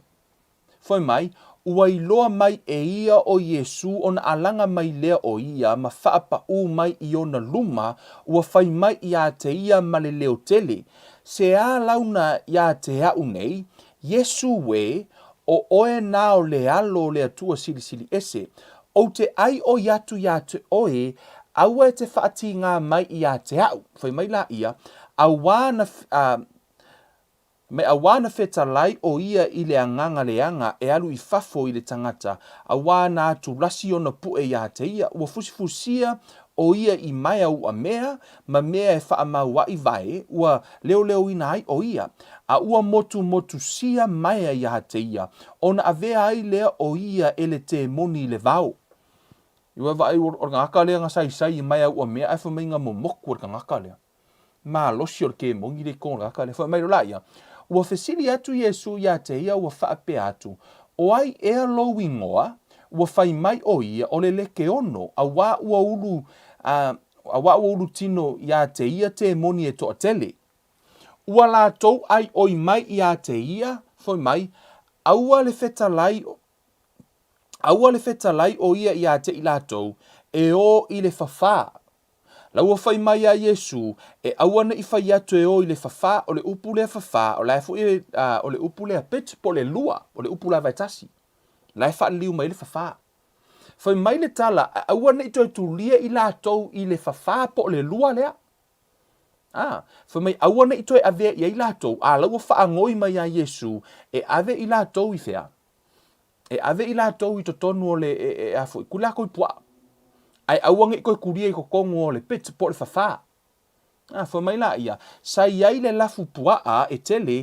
Fai mai, ua iloa mai e ia ʻo Iesū ona alaga mai lea o ia ma faapaʻū mai i ona luma, ua fai mai iā te ia ma le leo tele, Se a launa iā te aʻu nei, Iesū ē, ʻo ʻoe nā o le alo o le Atua Silisili Ese, ou te ʻai ʻoi atu iā te ʻoe, aua e te faatīgā mai iā te aʻu. Fai mai la ia, auā na, a, Me auā na fetalai ʻo ia i le agaga leaga e alu i fafo i le tagata, auā na atu lasi ona puʻe iā te ia, ua fusifusia ʻo ia i maea ua mea, ma mea e faamauaʻi wae, ua leoleoina ai ʻo ia, a ua motumotusia maea iā te ia, ona avea ai lea ʻo ia e le temoni i le wao. I ua vaai o le gagaka lea gasaisai i maea ua mea, ae fai mai nga momoku o le gagaka lea. malosi o le kemoni le i kona ka le fai mai loa ia, Ua fesili atu Iesū iā te ia ua faapea atu, O ai ea lou igoa? Ua fai mai ʻo ia, O le Lekeono, auā ua ulu, a, auā ua ulu tino iā te ia temoni e toatele. Ua lātou ʻai ʻoi mai iā te ia, fai mai, Aua le fetalai, aua le fetalai ʻo ia iā te i lātou, e ō i le fafā. La ua fai mai a Iesū, E aua ne i fai atu e o i le fafā, o le upu lea fafā, o la e foi e, a, o le upu lea pit, po o le lua, o le upu lava e tasi. La e faaliliu mai ai le fafā. Fai mai le tala, a aua ne i toe tulia i latou i le fafā po o le lua lea. Ā, fai mai aua ne i toe avea i ai latou, a la ua faanoi mai iā Iesu e ave i latou i fea? E ave i latou i totonu o le, e, e, a foi, kuli lakou i puaa. Ae aua ne i toe kulia i totonu o le pit po o le fafā. Ā, fai mai laia, sa i ai le lafu puaa e tele,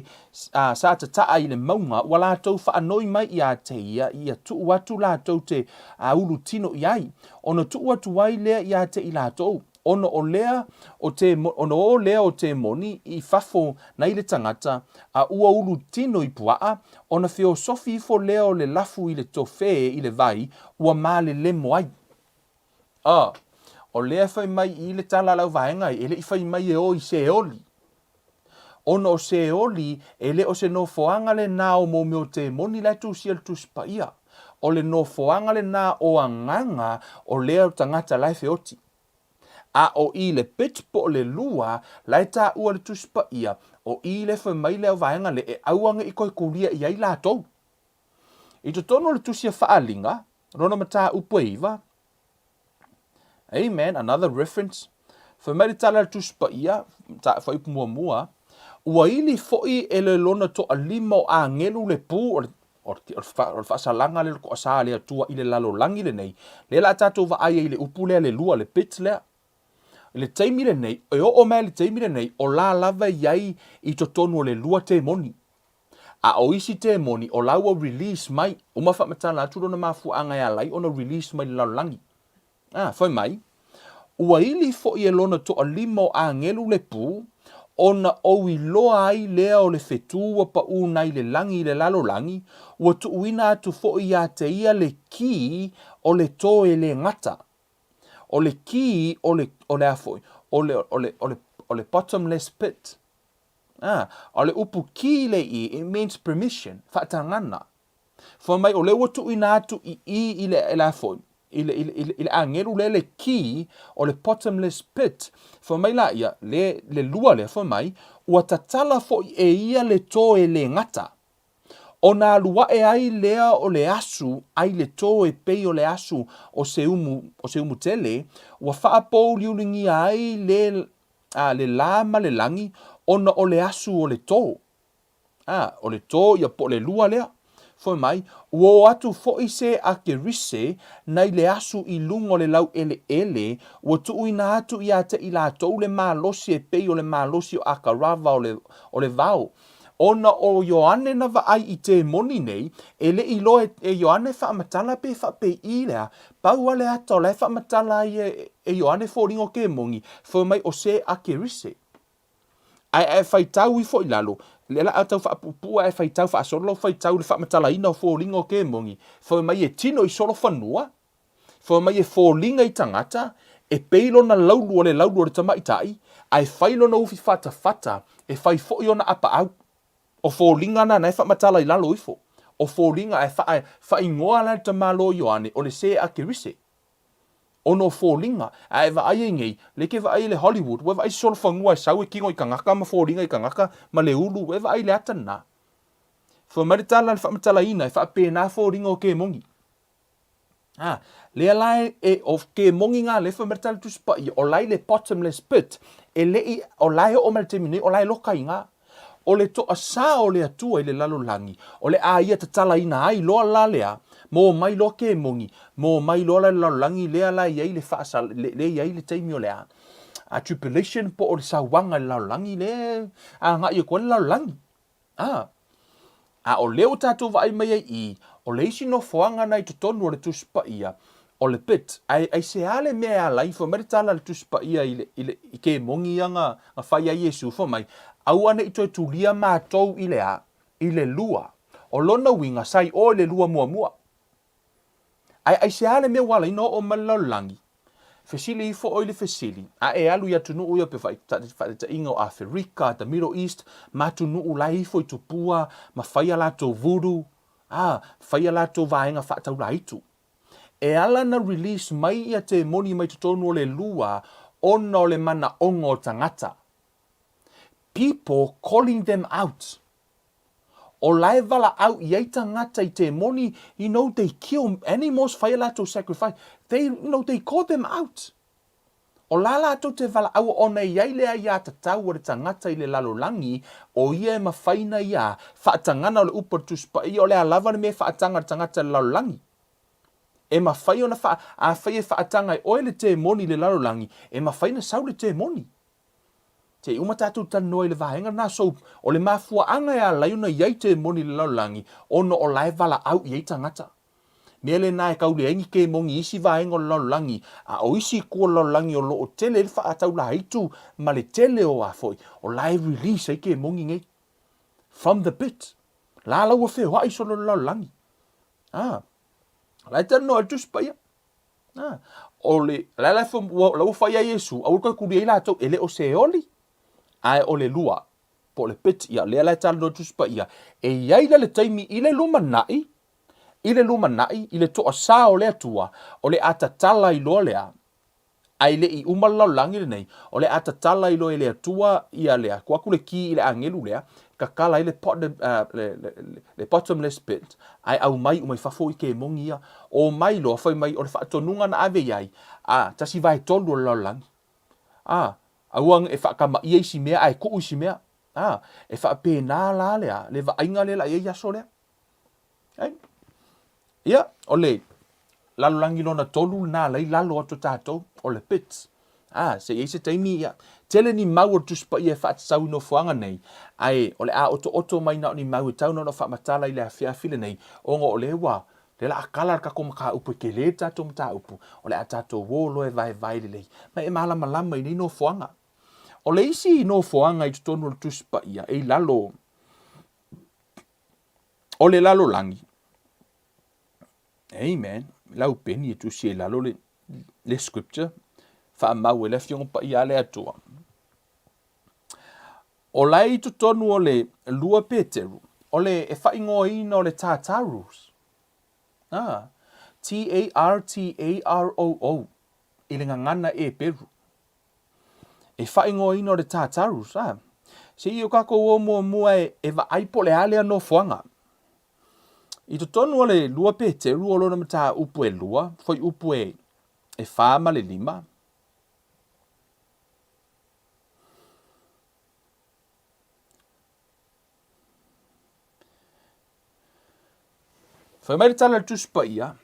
ā, sa tataa i le mauga, ua latou faanoi mai iā te ia, ia tuu atu latou te, ā, ulu tino i ai. Ona tuu atu ai lea iā te i latou. Ona o lea o te, ona o lea o temoni i fafo nei le tangata, a ua ulu tino i puaa, ona feosofi ifo lea o le lafu i le tofe i le vai, ua malelemo ai. A, o lea e fai mai i le tala a le auvaega e le i fai mai e o i Seoli. Ona o Seoli, e le o se nofoaga lenā o mō mea o temoni la e tusia i le Tusi Paia. O le nofoaga lenā o agaga o lea o tagata la e feoti. A o i le pit po o le lua la e taua i le Tusi Paia, o i le fai mai le auvaega le e aua ne i toe kulia i ai latou. I totonu o le Tusi a Faaaliga, lona mataupu e 9, Amen, another reference. Fai mai le tala a le Tusi Paia, fuaiupu muamua, Ua ili foi e le lona toalima o agelu le pu o le, o le, o le faasalaga lea o le toasā a le Atua i le lalolagi lenei, lea la a tatou vaai ai i le upu lea le lua, le pit lea. I le taimi lenei, e oo mai i le taimi lenei, o la lava e i ai i totonu o le lua temoni. A o isi temoni, o la ua release mai, uma faamatala atu lona mafuaaga e ala ai ona release mai i le lalolagi. A, fai mai, Ua ili foi e lona toalima o agelu le pu, ona ou iloa ai lea o le fetū ua paʻū nai le lagi i le lalolagi, ua tuuina atu foi iā te ia le kī o le tō e le gata. O le kī o le, o le a foi, o le, o le, o le, o le bottomless pit. A, o le upu kī le i, it means permission, faatagana. Fai mai, o lea ua tuuina atu i i i le, i le a foi, i le, i le, i le agelu lea le key o le bottomless pit. Fai mai la ia, le, le lua lea, fai mai, ua tatala foi e ia le tō e le gata. Ona alu aʻe ai lea o le asu ai le tō e pei o le asu o se umu, o se umu tele, ua faapouliulingia ai le, a, le lā ma le lagi, ona o le asu o le tō. Ā, o le tō ia po o le lua lea. Fai mai, ua o atu foi se a Kerise nai le asu i luga o le laueleele, ua tuuina atu iā te i latou le malosi e pei o le malosi o Akarava o le, o le vao. Ona o Ioane na vaai i temoni nei, e le i loa e, e Ioane faamatala pe faapeiʻī lea, pau a le ata o la e faamatala ai e, e Ioane foliga o kemoni, fai mai o se a Kerise. Ae a e faitau ifo i lalo, lea la a tau faapuupuu ae faitau faasolo lau faitau i le faamatalaina o foliga o kemoni, fai mai e tino i solofanua, fai mai e foliga i tagata, e pei lona laulu o le laulu o le tamaitai, ae fai lona ufi fatafata, e fai foi ona apaau. O foliga na na e faamatala i lalo ifo. O foliga ae faa, faaigoa la le tamaloa Ioane o le se a Kerise. Ona o foliga, a e vaai ai nei, le ke vaai i le Hollywood, ua e vaai solofanua e sau e kino i kangaka ma foliga i kangaka ma le ulu, ua e vaai i le ata lena. Fai mai le tala le faamatalaina e faapena foliga o kemoni. A, lea la e, e o kemoni nga le fai mai le tala Tusi Paia, o la i le bottomless pit, e le i, o la e oo mai le taimi nei, o la e loka i nga. O le toasā o le Atua i le lalolagi, o le a ia tatalaina ai loa la lea, mō mai loa kemoni, mō mai loa la le lalolagi lea la i ai le faasa, le, le i ai le taimi o le a, a tribulation po o le sauaga i le lalolagi le agai atu ai le lalolagi. A, a o lea ua tatou vaai mai ai i, o le isi nofoaga na i totonu o le Tusi Paia, o le pit, ae aisea le mea e ala ai, fai mai le tala a le Tusi Paia i le, i le, i kemoni ia na, na fai ai Iesu, fai mai, aua ne i toe tulia matou i le a? I le lua. O lona uiga, sa i o i le lua muamua. Ae aisea le mea ua ala ai na oo mai le lalolagi? Fesili ifo oe i le fesili, a e alu i atunuu ia pe faataitaiga o Aferika, the Middle East, ma atunuu la e ifo i tupua ma fai a latou voodoo, a, fai a latou vaega faataulaitu. E ala na release mai ia temoni mai totonu o le lua ona o le manaoga o tagata. People calling them out. O la e valaau i ai tagata i temoni, you know, they kill animals, fai a latou sacrifice. They, you know, they call them out. O la latou te valaau ona e i ai le aiatatau a le tagata i le lalolagi, o ia e mafai na ia faatagana o le upu a le Tusi Paia, o le a lava le mea e faataga a le tagata i le lalolagi. E mafai ona faa, afai e faataga e oe le temoni i le lalolagi, e mafai na sau le temoni. Se i uma tatou talanoa i le vaega lena, so o le mafuaaga e ala ai ona i ai temoni i le lalolagi, ona o la e valaau i ai tagata. Mea lena e tau leai ni kemoni i isi vaega o le lalolagi, a o isi itu o le lalolagi o lo o tele ai le faataulaitu ma le tele o a foi, o la e release ai kemoni nei. From the pit. La la ua feoai solo le lalolagi. Ah. La e talanoa i le Tusi Paia. Ah. O le, la la ua, la ua fai ai Iesu, aua le toe tuli ai latou, e le o Seoli, ae o le lua, po o le pit, ia, lea la e talanoa i le Tusi Paia, e i ai la le taimi i le lumanai, i le lumanai, i le toasā o le Atua, o le a tatala ai loa lea, a e le i uma le lalolagi lenei, o le a tatala ai loa e le Atua ia lea, tuu atu le ki i le agelu lea, tatala ai le, pot, le, le, le bottomless pit, ae aumai uma i fafo i kemoni ia. Omai loa, fai mai, o le faatonuga na ave i ai, a, 1/3 o le lalolagi. A, aua e faakamaia isi mea ae tuu isi mea. A, e faapena la lea, le vaaiga lea la i ai i aso lea. Ai. Ia, o le lalolagi lona tolu lena la i lalo atu o tatou, o le pit. A, se i ai se taimi, ia, tele ni mau o le Tusi Paia e faatatau i nofoaga nei, ae o le a otooto mai na o ni mau e tau na ona faamatala i le afiafi lenei, ona o lea ua, lea la a kala le tatou mataupu, e tele le tatou mataupu, o le a tatou o loa e vaevae lelei, ma e malamalama i nei nofoaga. O le isi nofoaga i totonu o le Tusi Paia e i lalo o le lalolagi, amen, lau peni e tusi ai lalo le, le scripture, faamau e le Afioga Paia a le Atua. O la i totonu o le 2 Peteru, o le e faaigoaina o le Tartarus. Ah, T-A-R-T-A-R-O-O, i le gagana Eperu. E faaigoaina o le Tartarus, a. Se i o tatou o muamua e, e vaai po o le a lea nofoaga. I totonu o le 2 Peteru o lona mataupu e 2, fuaiupu e, e 4 ma le 5, Fai mai le tala a le Tusi Paia,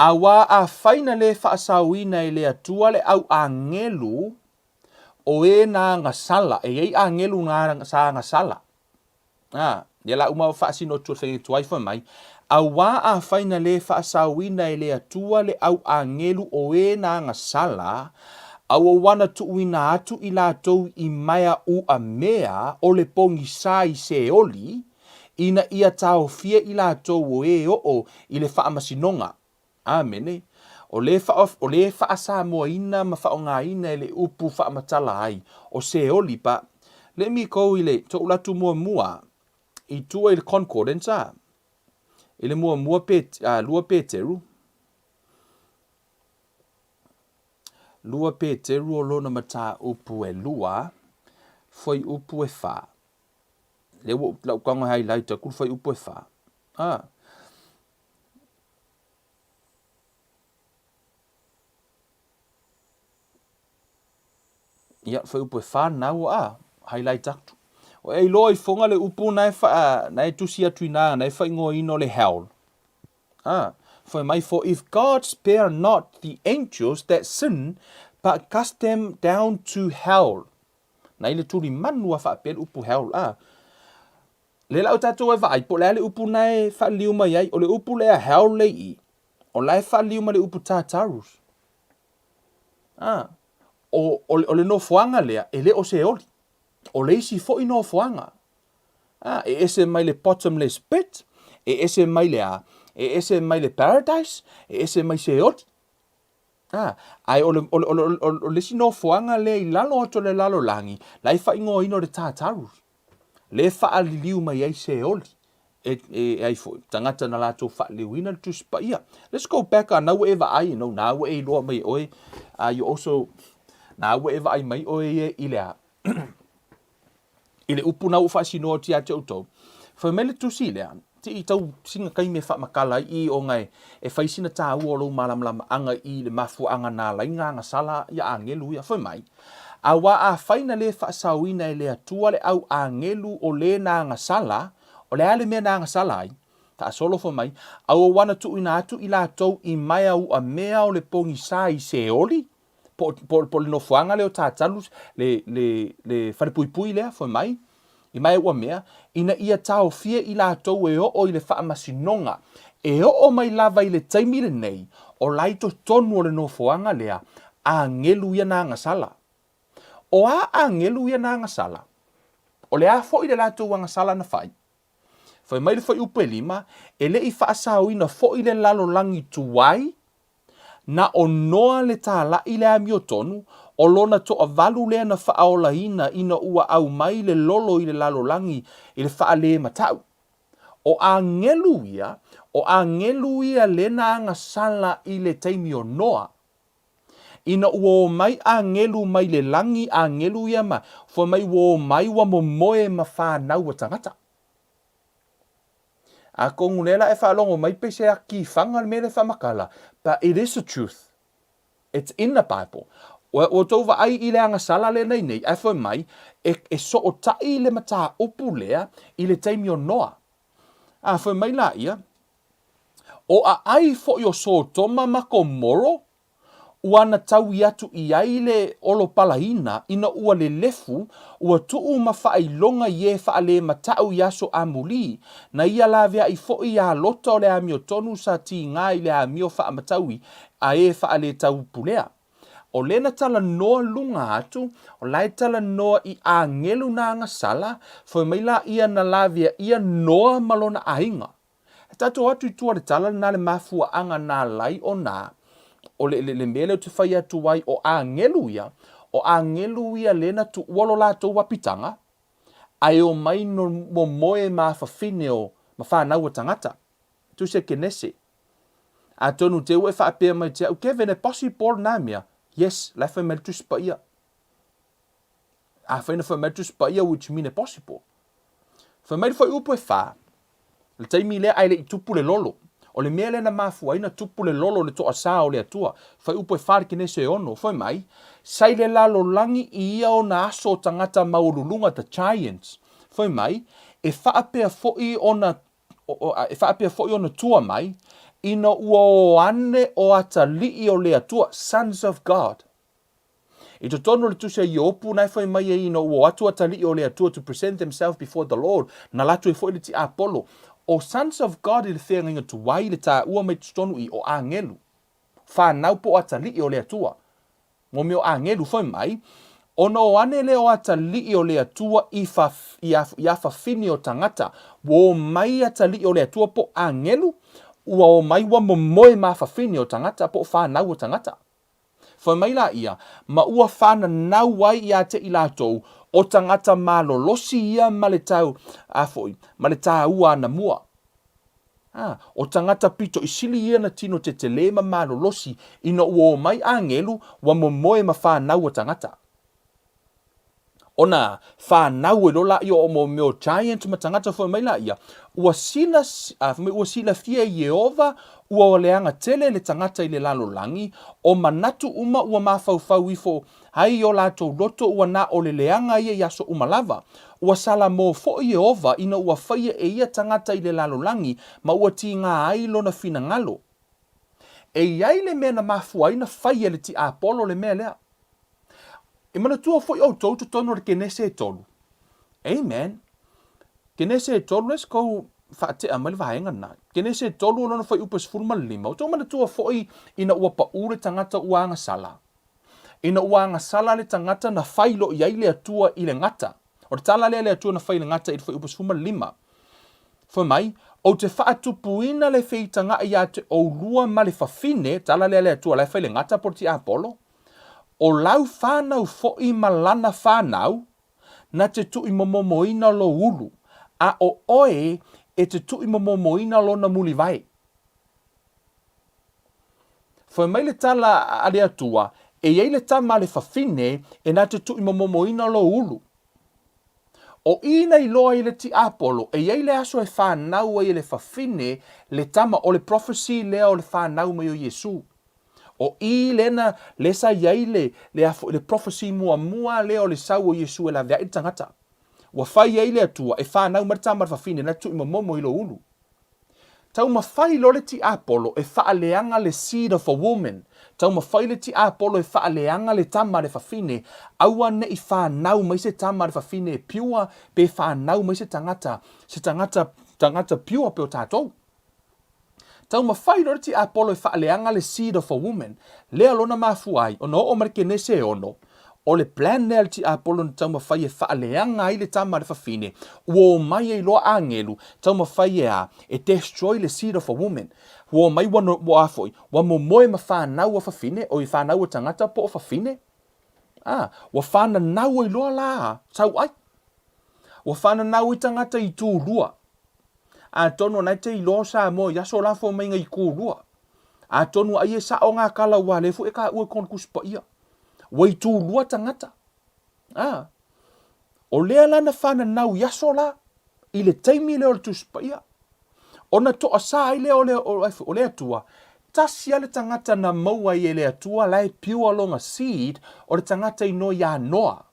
Auā afai na lē faasaoina e le Atua le au agelu o e na agasala, e i ai agelu na sa agasala. A, ia la uma faasino atu o le faiga tuai fai mai, Auā afai na lē faasaoina e le Atua le au agelu o e na agasala, auauana tuuina atu i latou i maea uamea o le pogisa i Seoli, ina ia taofia i latou o e oo i le faamasinoga. Amene. O le, o le faasamoaina ma faaaogaina e le upu faamatala ai, o Seoli, but let me go i le toʻu latu muamua i tua i le concordance, a, i le muamua pe, a, 2 Peteru, 2 Peteru o lona mataupu e 2, fuaiupu e 4. Lea ua lau tago e highlight atu le fuaiupu e 4. A. Ia, fuaiupu e 4 na ua a, highlight atu. O e iloa ifoga le upu na e, wha, na e tusi atu ina, na e whaingoaina o le hell. Ah, fai mai, for if God spare not the angels that sin, but cast them down to hell. Na i le tuli manu a faapea le upu hell, a. Le lau tatou e vaai, po o le a le upu na e faaliliu mai ai, o le upu lea hell le i, o la e faaliliu mai le upu Tartarus. A, o, o, o le nofoaga lea, e le o Seoli. O le isi foi nofoaga. A, e ese mai le bottomless pit, e ese mai le a, e ese mai le paradise, e ese mai Seoli. A, ae o le, o le, o le, o le, o le isi nofoaga lea i lalo atu o le lalolagi, la e faaigoaina o le Tartarus. Le faaliliu mai ai Seoli e, e, e ai foi, tagata na latou faaliliuina le Tusi Paia. Let's go back, a na ua e vaai, you know, na ua e iloa mai e oe, you also, na ua e vaai mai oe ia i le a, i le upu na ua faasinoa atu ia te outou. Fai mai le tusi lea, Tii tau sina taimi e faamatala ai i ona e, e fai sina tāua o lou mālamalamaʻaga i le mafuaaga na ala ai na agasala ia agelu ia. Fai mai, Auā afai na lē faasaoina e le Atua le au agelu o lē na agasala, o le a le mea na agasala ai? Faasolo fai mai, Auauana tuuina atu i latou i maea uamea o le pogisā i Seoli, po, po, po le nofoaga lea o tatalu, le, le, le falepuipui lea, fai mai, i maea uamea, ina ia taofia i latou e oo i le faamasinoga, e oo mai lava i le taimi lenei, o la i totonu o le nofoaga lea, agelu ia na agasala. O a agelu ia na agasala? O le a foi le latou agasala na fai? Fai mai le fuaiupu e lima, e le i faasaoina foi le lalolagi tuai, na o Noa le tālaʻi le amiotonu, o lona toavalu lea na faaolaina ina ua aumai le lolo i le lalolagi i le faalēmataʻu. O agelu ia, o agelu ia le na agasala i le taimi o Noa. Ina ua omai agelu mai le lagi, agelu ia ma, fai mai ua omai ua momoe ma fanau a tagata. Atonu lea la e faalogo mai pe se atifaga le mea lea e faamatala, but it is the truth. It's in the Bible. Ua outou vaai i le agasala lea nei nei, ae fai mai, e, e sootaʻi le mataupu lea i le taimi o Noa. A fai mai laia, o aai foi o Sotoma ma Komoro, ua na taui atu i ai le olopalaina ina ua lelefu, ua tuu ma faailoga i e faalemataʻu i aso amulī, na ia laveaʻi foi iā Lota o le amiotonu sa tigā i le amio faamataui a e faaletaupulea. O le na talanoa luga atu, o la e talanoa i agelu na agasala, fai mai laia na laveaʻia Noa ma lona aiga. E tatou atu i tua le tala lena le mafuaaga na alai ona o le, le, le mea lea ou te fai atu ai o agelu ia, o agelu ia le na tuua lo latou apitaga, ae omai no momoe ma afafine o ma fanau a tagata. Tusi a Kenese. Atonu te ua e faapea mai te au, Kevin, e possible na mea? Yes, la e fai mai le Tusi Paia. Afai na fai mai le Tusi Paia, which mean e possible. Fai mai le fuaiupu e whā, le taimi lea ae le i tupu le lolo. O le mea lea na mafua ai na tupu le lolo le toasā o le Atua. Fuaiupu e whā le Kenese e ono. Fai mai, sa i le lalolagi i ia ona aso o tagata maualuluga, the giants. Fai mai, e faapea foi ona e faapea foi ona tua mai, ina ua o ane o atalii o le Atua, sons of God. I totonu o le tusi a Iopu, na e fai mai ai ina ua o atu atalii o le Atua to present themselves before the Lord, na latou ai foi le tiapolo. O sons of God i le feagaiga tuai i le taua mai totonu i o agelu, whanau po o atalii o le Atua. Mo mea o agelu, fai mai, ona o ane lea o atalii o le Atua i, fa, i, a, i afafine o tagata, ua omai atalii o le Atua po agelu, ua omai ua momoe ma afafine o tagata po o whanau o tagata. Fai mai laia, ma ua whananau ai iā te i latou, o tagata malolosi ia ma le tau, a foi, ma le tāua anamua. A, o tagata pito i sili ia na tino tetelē ma malolosi, ina ua omai agelu, ua momoe ma whanau a tagata. Ona whanau e lo laia o mo mea o giant ma tagata fai mai laia, ua sila, a, fai mai ua silafia e Ieova ua leaga tele le tagata i le lalolagi, o manatu uma ua mafaufau ifo ai i o latou loto ua na o le leaga ia i aso uma lava. Ua salamō foi Ieova ina ua faia e ia tagata i le lalolagi ma ua tigā ai lona finagalo. E i ai le mea na mafua ai na faia e le tiapolo le mea lea. E manatua foi outou i totonu o le Kenese e tolu. Amen. Kenese e tolu, let's go faatea mai le vaega lena. Kenese e tolu o lona fuaiupu e 15. Outou manatua foi ina ua paʻū le tagata ua agasala. Ina ua agasala le tagata na fai loa i ai le Atua i le gata. O le tala lea a le Atua na fai i le gata i le fuaiupu 15. Fai mai, Ou te faatupuina le feitagaʻi iā te oulua ma le fafine, tala lea a le Atua la e fai le gata po o le tiapolo, o lau whanau foi ma lana whanau, na te tuʻimomomoina lou ulu, a o oe e te tuʻimomomoina lona muliwai. Fai mai le tala a le Atua, e i ai le tama a le fafine e na te tuʻimomomoina lou ulu. O i na iloa ai le tiapolo, e i ai le aso e fanau ai e le fafine le tama, o le prophecy lea o le fanau mai o Iesu. O i lena le sa i ai le, le, a foi, le prophecy muamua lea o le sau o Iesu e laveai le tagata. Ua fai ai le Atua e fanau mai le tama a le fafine na tui momomo i lou ulu. Taumafai loa le tiapolo e faaleaga le seed of a woman, taumafai le tiapolo e faaleaga le tama a le fafine, aua ne i fanau mai se tama a le fafine e pure pe fanau mai se tagata, se tagata, tagata pure pe o tatou. Taumafai loa le tiapolo e faaleaga le seed of a woman, lea lona mafua ai ona oo mai le Kenese e ono, o le plan lea a le tiapolo na taumafai e faaleaga ai le tama a le fafine, ua omai ai loa agelu, taumafai e a? E destroy le seed of a woman. Ua omai ua, ua a foi? Ua momoe ma fanau a fafine, oi fanau a tagata po o fafine. A, ua fananau ai loa la sauai. Ua fananau ai tagata i tulua. Atonu o na e te iloa o Samoa i aso lafo mai nga ikulua. Atonu ai e sao nga kala ua le foi e ka ua kona Tusi Paia. Ua itulua tagata. A, o lea la na fananau i aso la, i le taimi lea o le Tusi Paia. Ona toasa ai lea o le, o, o le Atua, tasi a le tagata na maua ai e le Atua la e pure lona seed, o le tagata inoa ia Noa.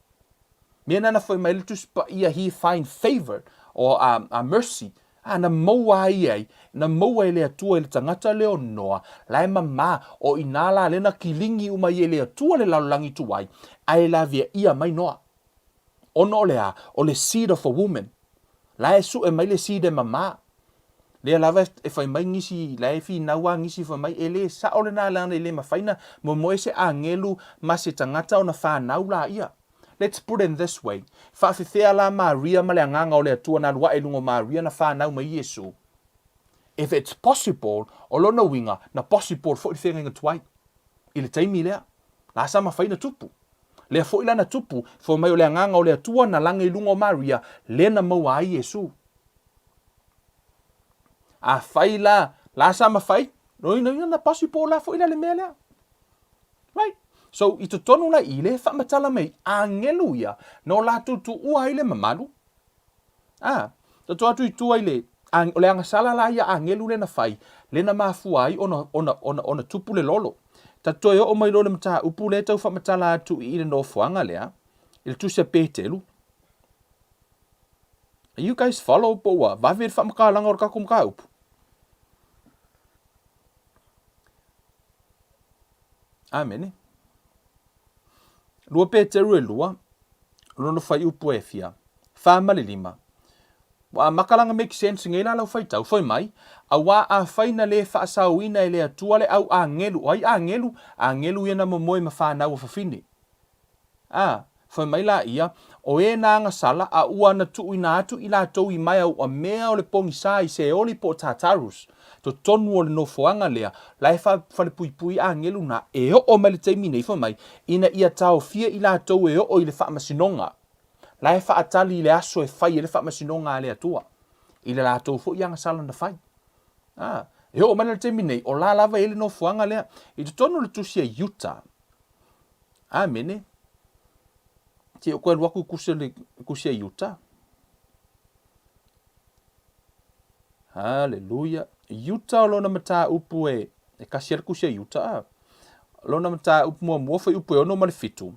Mea na na fai mai le Tusi Paia he find favor or a mercy, a na maua ai ai, na maua e le Atua i le tagata lea o Noa, la e mama, o ina la lea na kiligi uma ai e le Atua le lalolagi tuai, ae lavea ia mai Noa. Ona o le a? O le seed of a woman. La e sue mai le seed e mama. Lea lava e fai mai nisi, la e finau a nisi fai mai, e le sao lena leaga e le mafai na moemoe se agelu ma se tagata ona fanau laia. Let's put in this way, faafefea la Maria ma le Agaga o le Atua na alu ae i luga o Maria na fanau mai Iesu? If it's possible, o lona uiga, na possible foi le feagaiga tuai i le taimi lea. La sa mafai na tupu. Lea foi la na tupu, fai mai o le Agaga o le Atua na laga i luga o Maria, lea na maua ai Iesu. Afai la, la sa mafai, lona uiga na possible la foi la le mea lea. Right? So, i totonu la i le faamatala mai, agelu ia, na o latou tuua ai le mamalu. Ah, tatou atu i tua i le, o le agasala la ia agelu lea na fai, lea na mafua ai ona, ona, ona, ona tupu le lolo. Tatou toe oo mai loa i le mataupu lea e tau faamatala atu i i le nofoaga lea, i le tusi a Petelu. Are you guys follow po ua vave le faamatalaga o le tatou mataupu? Amene. Lua Peteru e lua, lona fuaiupu e fia, fa ma le lima. Ua amata la na make sense nei la lau faitau, fai mai, auā afai na le faasaoina e le Atua le au agelu, o ai agelu? Agelu ia na momoe ma fanau a fafine. Ā, fai mai laia, O e na agasala, a ua na tuuina atu i latou i maea ua mea o le pogisa i Seoli po o Tartarus, totonu o le nofoaga lea, la e falepuipui agelu na, e oo mai le taimi nei, fai mai, ina ia taofia i latou e oo i le faamasinoga, la e faatali i le aso e fai ai le faamasinoga a le Atua, i le latou foi agasala na fai. Ā, e oo mai la le taimi nei, o la lava e i ai le nofoaga lea, i totonu o le tusi a Iuta, Amene. Te o koe alu atu i kusi o le kusi a Iuta. Haleluia. Iuta o lona mataupu e, e kasi a le kusi a Iuta a. Lona mataupu muamua fai upu e ono ma le fitu.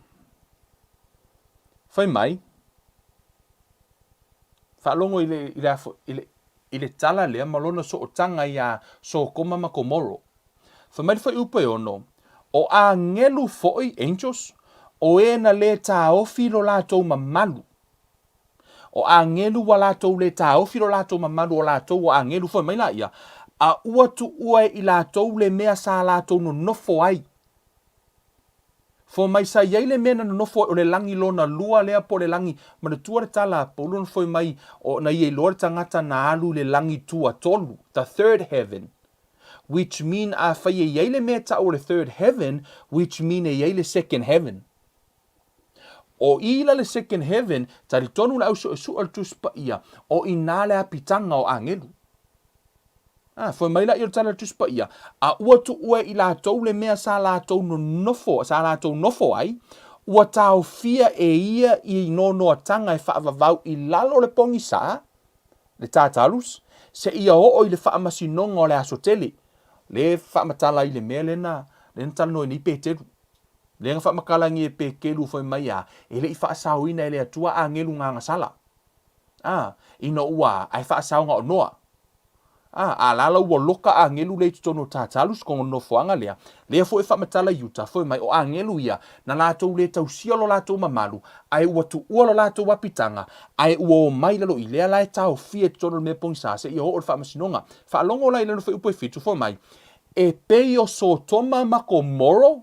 Fai mai, faalogo i le, i le, i le, i le tala lea ma lona sootaga iā Sokoma ma Komoro. Fai mai le fuaiupu e ono, O agelu foi, angels, o e na lē taofi lo latou mamalu. O agelu ua latou lē taofi lo latou mamalu o latou o agelu, fai mai laia, a ua tuua e i latou le mea sa latou nonofo ai. Fo mai sa i ai le mea na nonofo ai, o le lagi lona lua lea po o le lagi, manatua le tala a Paulo na fai mai, o, na ia iloa le tagata na alu i le lagi tuatolu, the third heaven, which mean afai e i ai le mea e tau o le third heaven, which mean e i ai le second heaven. O i la le second heaven, talitonu le au suesue o le Tusi Paia, o i nā le apitaga o agelu. A, fai mai la i o le tala o le Tusi Paia, a ua tuua e i latou le mea sa latou nonofo, sa latou nofo ai, Ua taofia e ia i noanoatanga e faavavau i lalo o le pogisa, le Tartarus, seia oo i le faamasinoga o le aso tele. Le faamatala ai le mea lea na lea na talanoa ai nei Peteru. Lea na faamatala nei e Peteru fai mai a, e le i faasaoina e le Atua agelu gagasala. A, ina ua a, ae faasao na o Noa. A, a la la ua loka agelu lea i totonu o Tartarus, kona nofoaga lea, lea foi e faamatala i uta, fai mai o agelu ia, na latou le tausia lo latou mamalu, ae ua tuua lo latou apitaga, ae ua omai i lalo i lea la e taofia i totonu o le mea pogisa seia oo i le faamasinoga. Faalogo la i lalo fuaiupu e fitu, fai mai, E pei o Sotoma ma Komoro,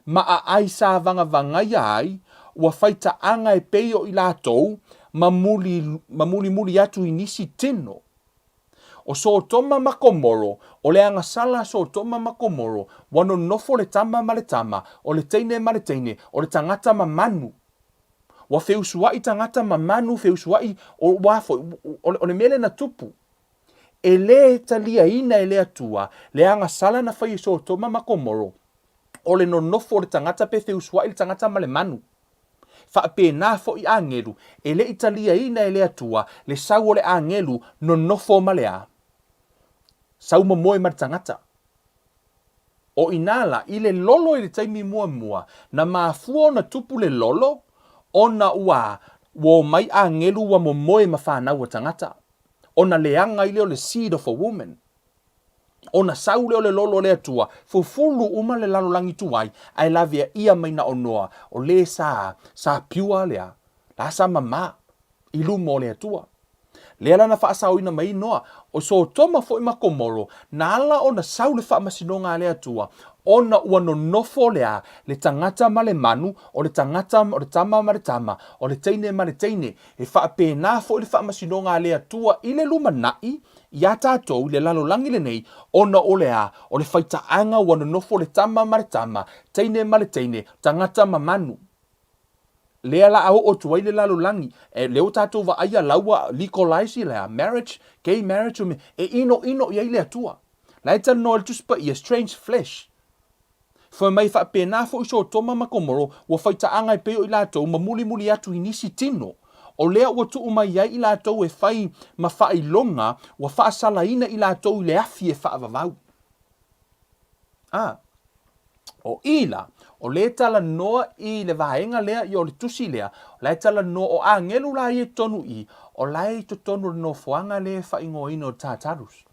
ma aai sa vagavagaia ai, ua fai taaga e pei o i latou, ma muli, ma mulimuli atu i nisi tino. O Sotoma ma Komoro, o le agasala a Sotoma ma Komoro, ua nonofo le tama ma le tama, o le teine ma le teine, o le tagata ma manu. Ua feusuai tagata ma manu, feusuai, o, ua foi, o, o le mea lea na tupu. E lē taliaina e le Atua le agasala na fai e Sotoma ma Komoro, o le nonofo o le tagata pe feusuai le tagata ma le manu. Faapena foi agelu, e le i taliaina e le Atua le sau o le agelu nonofo ma le a? Sau momoe ma le tagata. O inā la, i le lolo i le taimi muamua, na mafua ona tupu le lolo, ona ua ua omai agelu ua momoe ma fanau a tagata. Ona leaga ai lea o le seed of a woman. Ona sau lea o le lolo o le Atua, fufulu uma le lalolagi tuai, ae laveaia mai na o Noa, o le sa, sa pure lea, la sa mama i luma o le Atua. Lea la na faasaoina mai ai Noa, o Sotoma foi ma Komoro, na ala ona sau le faamasinoga a le Atua, ona ua nonofo lea le tagata ma le manu, o le tagata, o le tama ma le tama, o le teine ma le teine, E faapena foi le faamasinoga a le Atua i le lumanai iā tatou i le lalolagi lenei, ona o le a? O le faitaaga ua nonofo le tama ma le tama, teine ma le teine, tagata ma manu. Lea la a oo atu ai le lalolagi, e, lea ua tatou vaaia la ua legalize le a? Marriage, gay marriage, e inoino i ai le Atua. La e talanoa i le Tusi Paia, strange flesh. Fai mai faapena foi Sotoma ma Komoro, ua faitaaga e pei o i latou ma mulimuli atu i nisi tino. O lea ua tuu mai ai i latou e fai ma faailoga, ua faasalaina i latou i le afi e faavavau. A, o i la, o lea e talanoa i le vaega lea, i o le tusi lea, o la e talanoa, o agelu la ia i totonu i, o la e i totonu o le nofoaga lea e faaigoaina o Tartarus.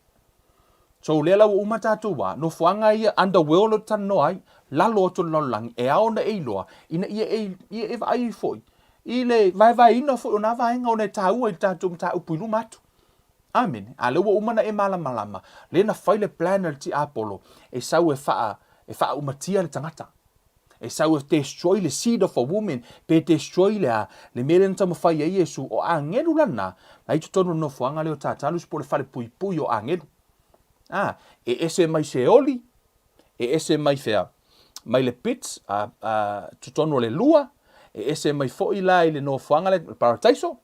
So lea la ua uma tatou a, nofoaga ia underworld o talanoa ai, lalo atu o le lalolagi, e ao ona e iloa, ina ia e, ia e vaai ai foi i le vaevaeina foi o nā vaega ona e taua i le tatou mataupu i luma atu. Amene. A lea ua uma ona e malamalama, lea na fai le plan a le tiapolo e sau e faa, e faaumatia le tagata. E sau e destroy le seed of a woman, pe destroy le a, le mea lea na taumafai ai Iesu, o agelu la na, la i totonu o le nofoaga lea o Tartarus po o le fale puipui o agelu. A, e ese mai Seoli, e ese mai fea? Mai le pit, a, a, totonu o le lua, e ese mai foi la i le nofoaga lea, le parataiso,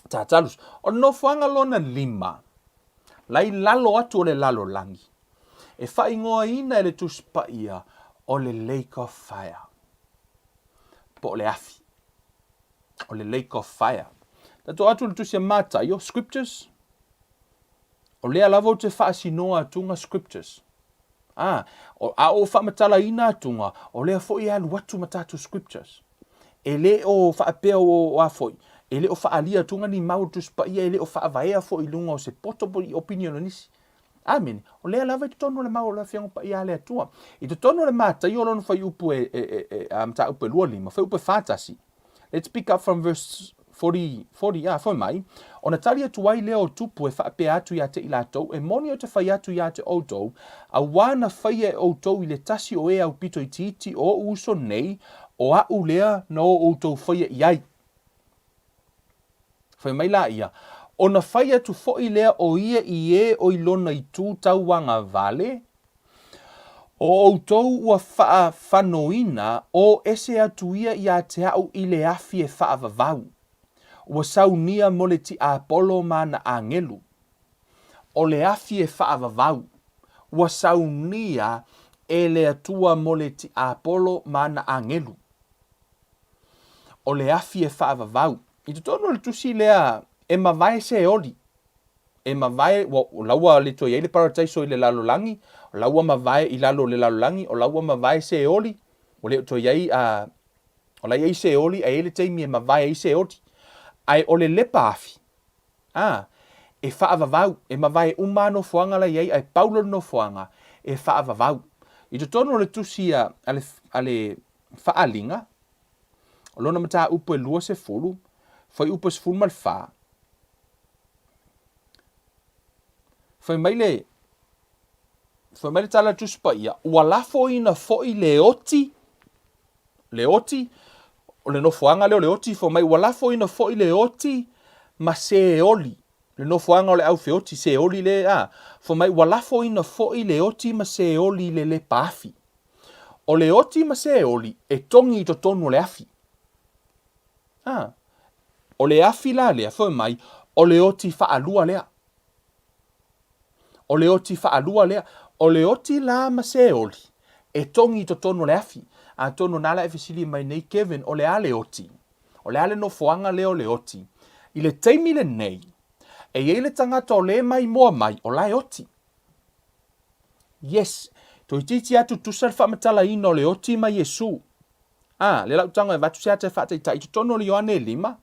Tartarus. O le nofoaga lona lima, la i lalo atu o le lalolagi, E faaigoaina e le Tusi Paia o le Lake of Fire, po o le afi. O le Lake of Fire. Tatou atu le Tusi a Mataio, Scriptures. O lea lava ou te faasinoa atuga Scriptures. Ah, o, a o faamatalaina atuga, o lea foi e alu atu ma tatou Scriptures. E le o faapea o, o a foi, e le o faaalia atuga ni mau o le Tusi Paia, e le o faavaea foi i luga o se poto po i opinion o nisi. Amene. O lea lava i totonu o le mau o le Afioga Paia a le Atua. I totonu o le Mataio o lona fuaiupu e, e, e, e a mataupu e 25, fuaiupu e 41. Let's pick up from verse 40, 40, ah, foi mai. Ona tali atu ai lea o tupu e faapea atu ia te i latou, e moni ou te fai atu ia te outou, auā na faia e outou i le tasi o e aupito itiiti o oʻu uso nei, o aʻu lea na o outou faia i ai. Fai mai la ia, Ona fai atu foi lea o ia i e o i lona itu tauagavale, O outou ua faafanoina, o ese atu ia ia te au i le afi e faavavau. Ua saunia mo le tiapolo ma ana agelu. O le afi e faavavau, ua saunia e le Atua mo le tiapolo ma ana agelu. o le afi e faavavau. I totonu o le tusi lea, e mavae Seoli, e mavae, ua, o la ua le toe i ai le parataiso i le lalolagi, o la ua mavae i lalo o le lalolagi, o la ua mavae Seoli, ua le o toe i ai, a, o la e i ai Seoli, ae i ai le taimi e mavae ai Seoli. Ae o le lepa afi, a, e faavavau, e mavae uma lava nofoaga la e i ai, ae pau lea o le nofoaga e faavavau. I totonu o le tusi a, a le, a le Faaaliga, o lona mataupu e 20, fuaiupu e 14, Fai mai le, fai mai le tala a le Tusi Paia, ua lafoina foi le oti, le oti, o le nofoaga lea o le oti, fai mai ua lafoina foi le oti ma Seoli, le nofoaga o le aufeoti, Seoli le, a, fai mai ua lafoina foi le oti ma Seoli i le lepa afi. O le oti ma Seoli e togi i totonu o le afi. A, o le afi la lea, fai mai, o le oti faalua lea. O le oti faalua lea. O le oti la ma Seoli, e togi i totonu o le afi. Atonu na la e fesili mai nei Kevin, o le a le oti? O le a le nofoaga lea o le oti? I le taimi lenei, e i ai le tagata o le maimoa mai, o la e oti. Yes, toeitiiti atu tusa le faamatalaina o le oti ma Iesu. A, lea la ou tago e avatu se ata e faataitai i totonu o le Ioane e lima.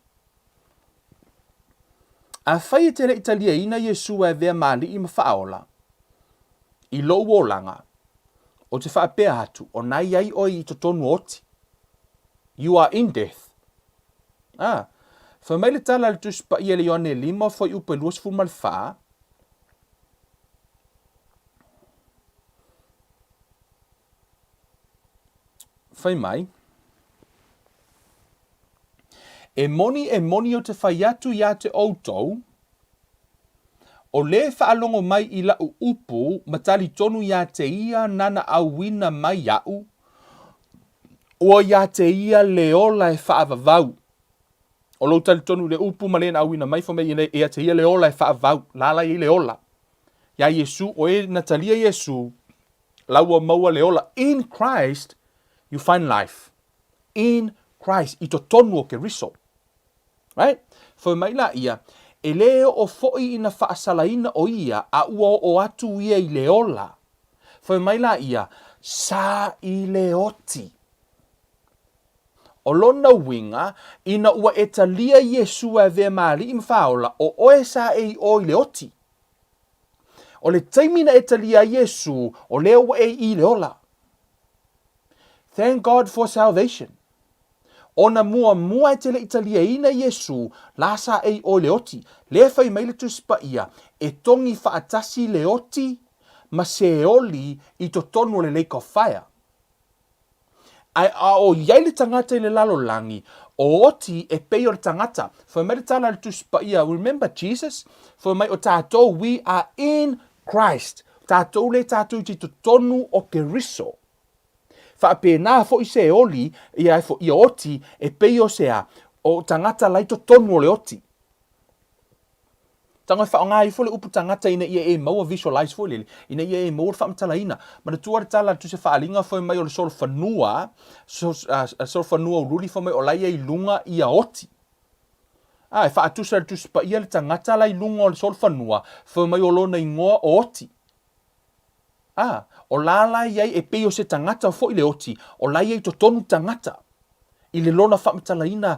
Afai e te le i taliaina Iesu e avea ma Alii ma Faaola i lou olaga, ou te faapea atu, o na i ai oe i totonu o oti. You are in death. A, fai mai le tala a le Tusi Paia i le Ioane e lima, fuaiupu e 24, Fai mai, E moni, e moni ou te fai atu iā te outou, o le faalogo mai i laʻu upu ma talitonu iā te ia nana auina mai iaʻu, ua iā te ia le ola e faavavau. O lou talitonu i le upu ma le na auina mai, fai mai ia te ia le ola e faavavau, la la i ai le ola. Iā Iesu, o e na talia Iesu, la ua maua le ola. In Christ you find life. In Christ, i totonu o Keriso. Right? Fai mai la ia, e lē oo foi ina faasalaina o ia, a ua oo atu ia i le ola. Fai mai la ia, sa i le oti. O lona uiga, ina ua e talia Iesu e avea ma Alii ma Faaola, o oe sa e i o i le oti. O le taimi na e talia ai Iesu, o lea ua e i le ola. Thank God for salvation. Ona muamua e te le i taliaina Iesu, la sa e i o i le oti. Lea fai mai le Tusi Paia, e togi faatasi le oti ma Seoli i totonu o le lake of fire. Ae a o i ai le tagata i le lalolagi, o oti e pei o le tagata. Fai mai le tala a le Tusi Paia, remember Jesus? Fai mai o tatou, we are in Christ. Tatou le tatou i totonu o Keriso. Faapena foi se oli, ia, ia oti e pei o se a, o tagata la i totonu o le oti. Tago e faaaoga ifo le upu tagata ina ia e maua visualize foi lele, ina ia e maua le faamatalaina. Manatua le tala a le Tusi Faaaliga foi mai o le solofanua, solofanua uliuli foi mai o la ia i luga ia oti. A, e faatusa e le Tusi Paia le tagata la i luga o le solofanua, foi mai o lona igoa o oti. A, o la la i ai e pei o se tagata foi le oti, o la i ai totonu tagata i le lona faamatalaina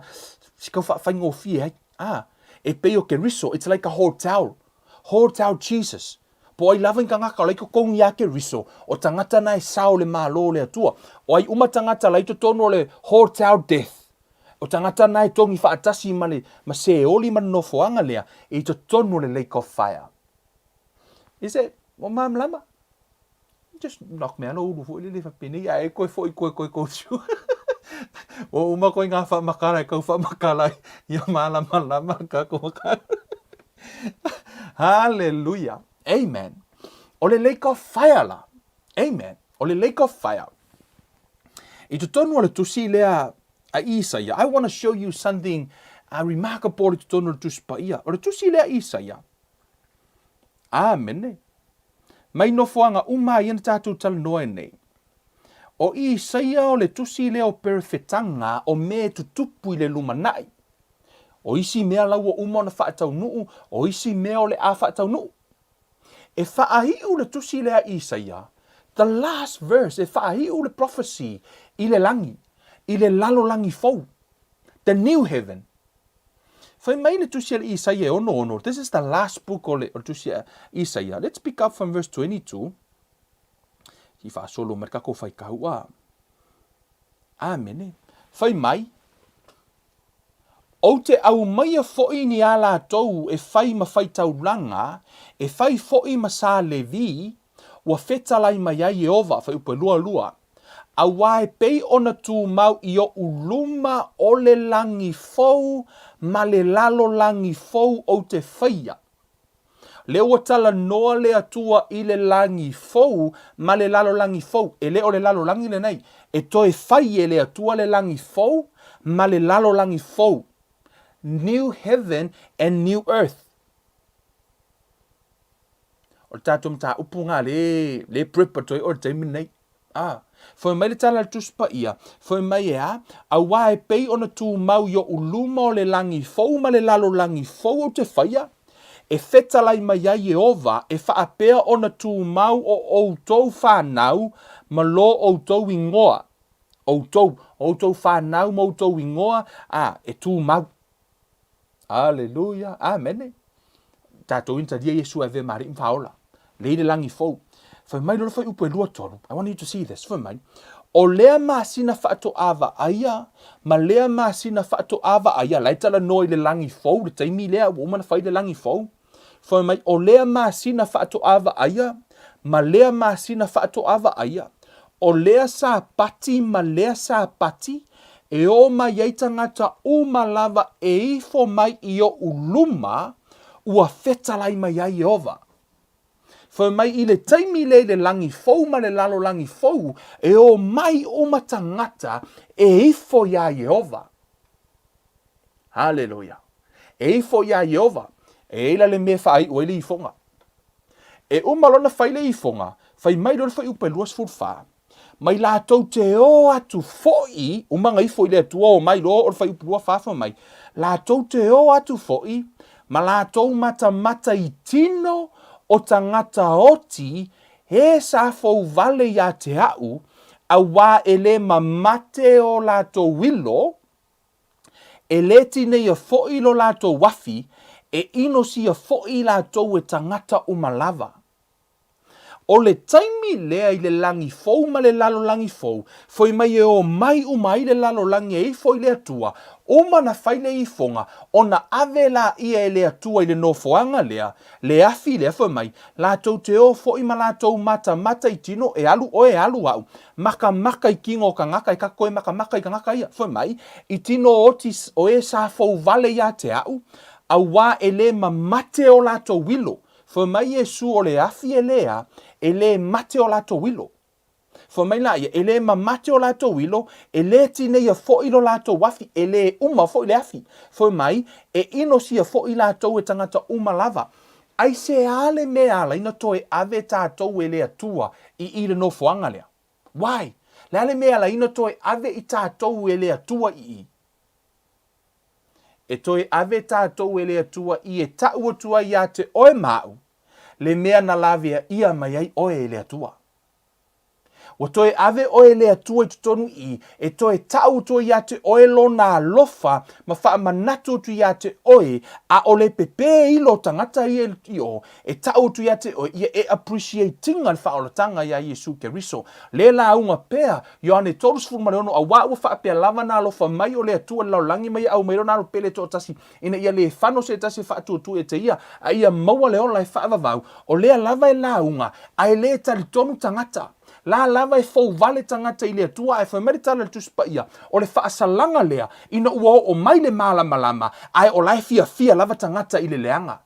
se kau faafaigofie ai. A, e pei o Keriso, it's like a hotel, hotel Jesus. Po ai lava i tagata o la i totonu iā Keriso, o tagata na e sao le Malo o le Atua. O ai uma tagata la i totonu o le hotel death, o tagata na e togi faatasi ma le ma Seoli ma le nofoaga lea i totonu o le lake of fire. Is it, ua malamalama? Just knock me out ulu foi lele faapena ae koe foi koe koe go through. Ua uma koe ngā whaamakala e kau whaamakala ai ia malamalama ka ko ka. Hallelujah. Amen. O le lake of fire la. Amen. O le lake of fire. I totonu o le tusi lea a Isaia, I want to show you something remarkable i totonu o le tusi paia. O le tusi lea a Isaia, Āmene. Mai nofoaga uma ai na tātou talanoa ai nei. O Isaia o le tusi lea o perofetaga o mea e tutupu i le lumanai. O isi mea la ua uma ona faataunuu, o isi mea o le a faataunuu. E faaiu le tusi lea a Isaia, the last verse, e faaiu le prophecy i le lagi, i le lalolagi fou, the new heaven. Fai mai le tusi a le Isaia e 66, this is the last book o le, o le tusi a Isaia. Let's pick up from verse 22. I faasolo mai le tatou faitau a. Amene. Fai mai, Ou te aumaia foi ni a latou e fai ma faitaulaga, e fai foi ma sa Levi, ua fetalai mai ai Ieova, fuaiupu e 22, auā e pei ona tumau i oʻu luma o le lagi fou ma le lalolagi fou ou te faia. Lea ua talanoa le Atua i le lagi fou ma le lalolagi fou. E le o le lalolagi lenei. E toe fai e le Atua le lagi fou ma le lalolagi fou. New heaven and new earth. O le tatou mataupu lena le, le preparatory o le taimi lenei. A. Fai mai le tala a le Tusi Paia, fai mai e a, Auā e pei ona tumau i oʻu luma o le lagi fou ma le lalolagi fou ou te faia, e fetalai mai ai Ieova e faapea ona tumau o outou fanau ma lo outou ingoa, outou, outou fanau ma outou ingoa, a, e tumau. Aleluia. Amene. Tatou ina talia Iesu e avea ma Alii ma Faaola. Lei le lagi fou. Fai mai lola fuaiupu e 23. I want you to see this. Fai mai, o lea masina faatoa vaaia ma lea masina faatoa vaaia, la e talanoa i le lagi fou, le taimi lea ua uma ona fai le lagi fou. Fai mai, o lea masina faatoa vaaia ma lea masina faatoa vaaia, o lea Sapati ma lea Sapati, e ō mai ai tagata uma lava e ifo mai i oʻu luma, ua fetalai mai ai Ieova. Fai mai i le taimi lea i le lagi fou ma le lalolagi fou, e ō mai uma tagata e ifo iā Ieova. Haleluia. E ifo iā Ieova, e i ai la le mea e faaiu ai le ifoga. E uma loa ona fai le ifoga, fai mai loa le fuaiupu e 24, mai latou te ō atu foi, uma ona ifo i le Atua ō mai loa o le fuaiupu 24 fai mai, latou te ō atu foi ma latou matamata i tino o tagata oti e sa fou wale iā te aʻu, auā e lē mamate o latou ilo, E lē tineia foʻi lo latou afi, e inosia foʻi latou e tagata uma lava. O le taimi lea i le lagi fou ma le lalolagi fou, foi mai e ō mai uma ai le lalolagi e ifo i le Atua, uma na fai le ifoga, ona ave laia e le Atua i le nofoaga lea, le afi lea, fai mai, latou te ō foʻi ma latou matamata i tino, e alu oe, e alu aʻu, makamaka i kino o kangaka, e kako e makamaka i kangaka ia, fai mai, i tino oti o e sa fou wale iā te aʻu, auā e lē mamate o latou ilo. Fai mai Iesu o le afi e lea, e lē mate o latou ilo. Fai mai la ia, e lē mamate o latou ilo, e lē tineia foʻi lo latou afi, e lē uma foʻi le afi. Fai mai, e inosia foʻi latou e tagata uma lava. Aisea le mea ala ina toe ave tatou e le Atua i i le nofoaga lea? Why? Le a le mea ala ina toe ave i tatou e le Atua i i? E toe ave tatou e le Atua i e taʻu atu ai iā te oe ma aʻu, le mea na lawea ʻia mai ai oe e le Atua. Ua toe ave oe e le Atua i totonu i i, e toe taʻu atu ai iā te oe lona alofa ma faamanatu atu iā te oe, ʻaʻole pepē ilo tagata ia i o, e taʻu atu iā te oe, ia e appreciate-iga le faaolataga iā Iesu Keriso. Le lauga pea, Ioane 36, auā ua faapea lava na alofa mai o le Atua le lalolagi ma ia ʻau mai lona alo pele toʻatasi ina ia lē fano se tasi e faatuatua ia te ia, a ia maua le ola e faavavau, o lea lava e lauga, a e lē talitonu tagata. La lava e fou wale tagata i le Atua, ae fai mai le tala a le Tusi Paia, o le faasalaga lea, ina ua oo mai le malamalama, ae o la e fiafia lava tagata i le leaga.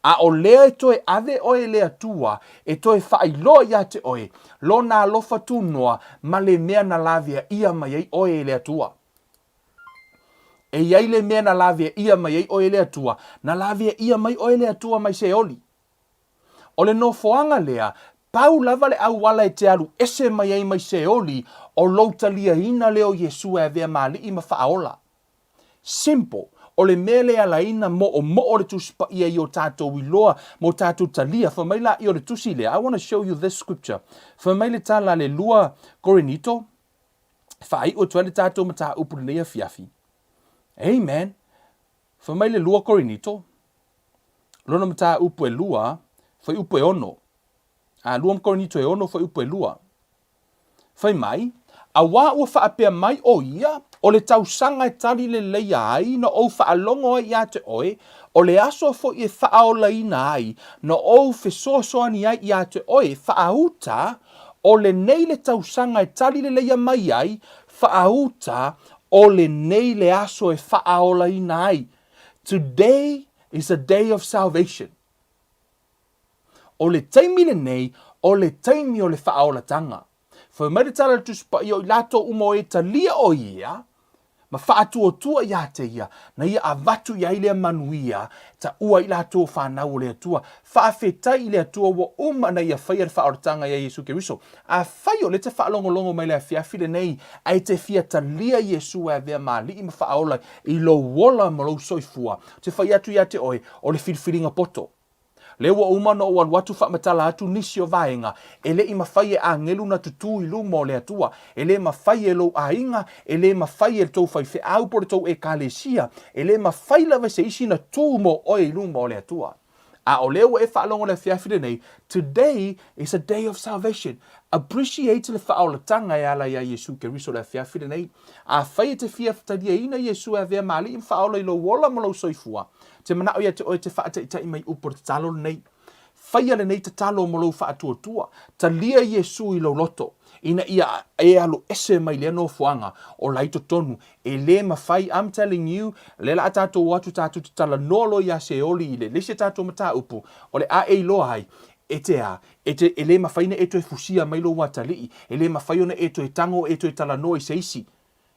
A o lea e toe ave oe e le Atua e toe faailoa iā te oe Lona alofa tunoa ma le mea na lavea ʻia mai ai oe e le Atua. E i ai le mea na lavea ʻia mai ai ʻoe e le Atua, na lavea ʻia mai ʻoe e le Atua mai Seoli. O le nofoaga lea, Pau lava le auala e te alu ese mai ai mai Seoli, o lou taliaina lea o Iesu e avea ma Alii ma Faaola. Simple. O le mea lea e alaina moomoo le Tusi Paia i o tatou iloa ma o tatou talia. Fai mai laia o le Tusi lea, I want to show you this scripture. Fai mai le tala a le 2 Korinito, e faaiu atu ai le tatou mataupu i lenei afiafi. Amen. Fai mai le 2 Korinito, lona mataupu e 2, fuaiupu e 6. A, 2 Korinito e 6, fuaiupu e 2. Fai mai, Auā ua faapea mai ʻo ia, o le tausaga e tali leleia ai na ou faalogo ai iā te ʻoe, o le aso foʻi e faaolaina ai na ou fesoasoani ai iā te ʻoe, faauta, o lenei le tausaga e tali leleia mai ai, faauta, o lenei le aso e faaolaina ai. Today is a day of salvation. O le taimi lenei, o le taimi o le faaolatanga. Fai mai le tala a le Tusi Paia o i latou uma o e talia o ia, ma faatuatua iā te ia, na ia avatu i ai lea manuia, taua i latou o fanau o le Atua. Faafetai i le Atua ua uma na ia faia le faaolatanga iā Iesu Keriso. Afai o lea te faalogologo mai le afiafi lenei, ae te fia talia Iesu e avea ma Alii ma Faaola i lou ola ma lou soifua, ou te fai atu iā te oe, o le filifiliga poto. Lea ua uma ona ou alu atu faamatala atu nisi o vaega e le i mafai e agelu na tutū i luma o le Atua, e le mafai e lou aiga, e le mafai e le tou faifeau po o le tou ekalesia, e le mafai lava e se isi na tū mo oe i luma o le Atua. A o lea ua e faalogo i le afiafi lenei, today is a day of salvation. Appreciate le faaolataga e ala iā Iesu Keriso i le afiafi lenei. Afai e te fia taliaina Iesu e avea ma Alii ma Faaola i lou ola ma lou soifua, Te manao ia te oe te faataita'i mai upu o le tatalo lenei. Faia lenei tatalo mo lou faatuatua. Talia Iesu i lou loto, ina ia e alu ese mai lea nofoaga o la i totonu. E le mafai, I'm telling you, lea la a tatou o atu tatou te talanoa loa ia Seoli i le isi a tatou mataupu, o le a e iloa ai, e te a, e te, e le mafai ona e toe fusia mai lou atalii, e le mafai ona e toe tago e toe talanoa i se isi.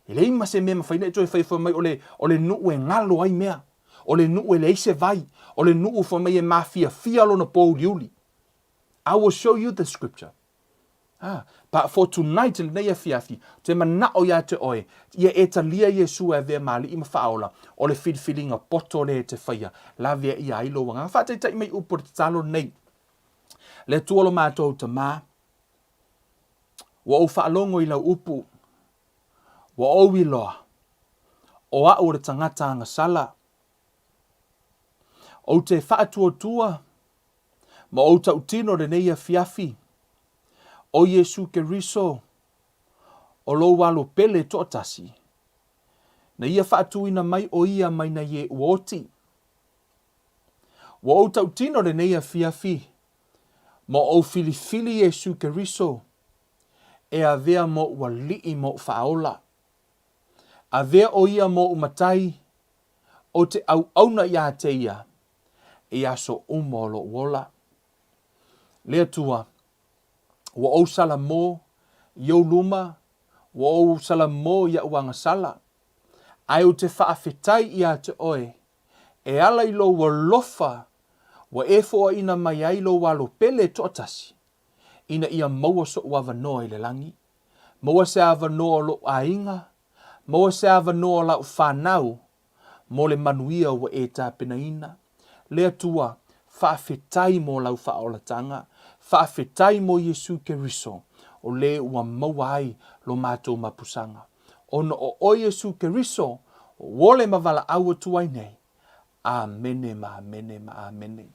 E leai ma se mea e mafai ona e toe fai fai mai o le, o le nuu e galo ai mea. O le nuu e leai se vai. O le nuu fai mai e mafiafia lona pōuliuli. I will show you the scripture. Ah, but for tonight, lenei afiafi, te manao ia te oe, ia e talia Iesu e avea ma alii ma faaola, o le filifiliga poto lea e te faia, lavea ia ai lou agaga. Faataitai mai upu o le tatalo lenei. Le Atua lo matou Tamā, ua ou faalogo i lau upu, Ua ou iloa, o aʻu o le tagata agasala. Ou te faatuatua ma ou tautino lenei afiafi, o Iesu Keriso, o lou alo pele toatasi, na ia faatuina mai o ia mai nai e ua oti. Ua ou tautino lenei afiafi, ma ou filifili Iesu Keriso, e avea mōʻu aliʻi mōʻu faaola. Avea ʻo ia mōʻu matai, o te ʻauʻauna iā te ia, i aso uma o loʻu ola. Le Atua, ua ou salamō i ou luma, ua ou salamō iaʻu agasala, ae ou te faafetai iā te oe, e ala i lou alofa ua e foaina mai ai lou alo pele toatasi, ina ia maua soʻu avanoa i le lagi, maua se avanoa o loʻu aiga, maua se avanoa o laʻu fanau mo le manuia ua e tapenaina. Le Atua, faafetai mo lau faaolataga, faafetai mo Iesu Keriso, o le ua maua ai lo matou mapusaga. Ona o oe Iesu Keriso, o ole ma valaau atu ai nei. Amene ma amene ma amene.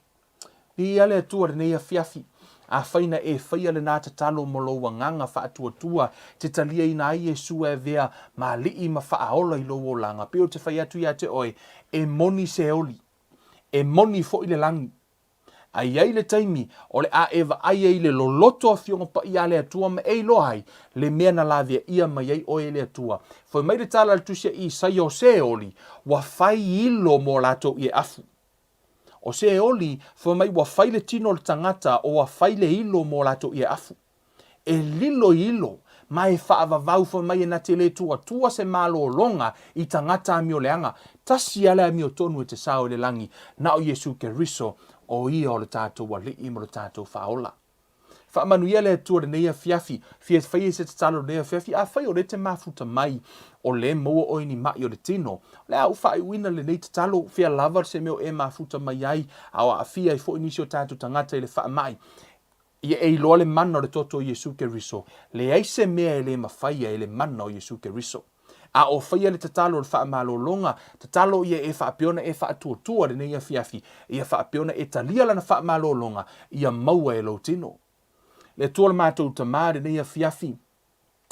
Viia le Atua lenei afiafi. Afai na e faia lenā tatalo mo lou agaga faatuatua, te taliaina ai Iesu e avea ma alii ma faaola i lou olaga, pei o te fai atu ia te oe, e moni Seoli, e moni foi le lagi. A i ai le taimi o le a e vaai ai i le loloto Afioga Paia a le Atua ma e iloa ai le mea na lavea ʻia mai ai oe e le Atua. Fai mai le tala a le Tusi a Isaia o Seoli, ua fai ilo mo latou ie afu. O Seoli, fai mai ua fai le tino o le tagata, o ua fai le ilo mo latou ie afu. E lilo i ilo, ma e faavavau fai mai e na te le tuatua se malologa i tagata amioleaga. Tasi a le amiotonu e te sao i le lagi, na o Iesu Keriso, o ia o le tatou Alii ma lo tatou Faaola. Faamanuia le Atua i lenei afiafi. Fia faia se tatalo i lenei afiafi, afai o lea e te mafuta mai, o lea e maua oe i ni maʻi o le tino, o le a ou faaiuina lenei tatalo, fea lava se mea o e mafuta mai ai, a o aafia ai foi nisi o tatou tagata i le faamai. Ia e iloa le mana o le toto o Iesu Keriso. Leai se mea e le mafaia e le mana o Iesu Keriso. A o faia le tatalo o le faamalologa, tatalo ia e faapea ona e faatuatua lenei afiafi, ia faapea ona e talia lana faamalologa, ia maua e lou tino. Le Atua o le matou Tama lenei afiafi,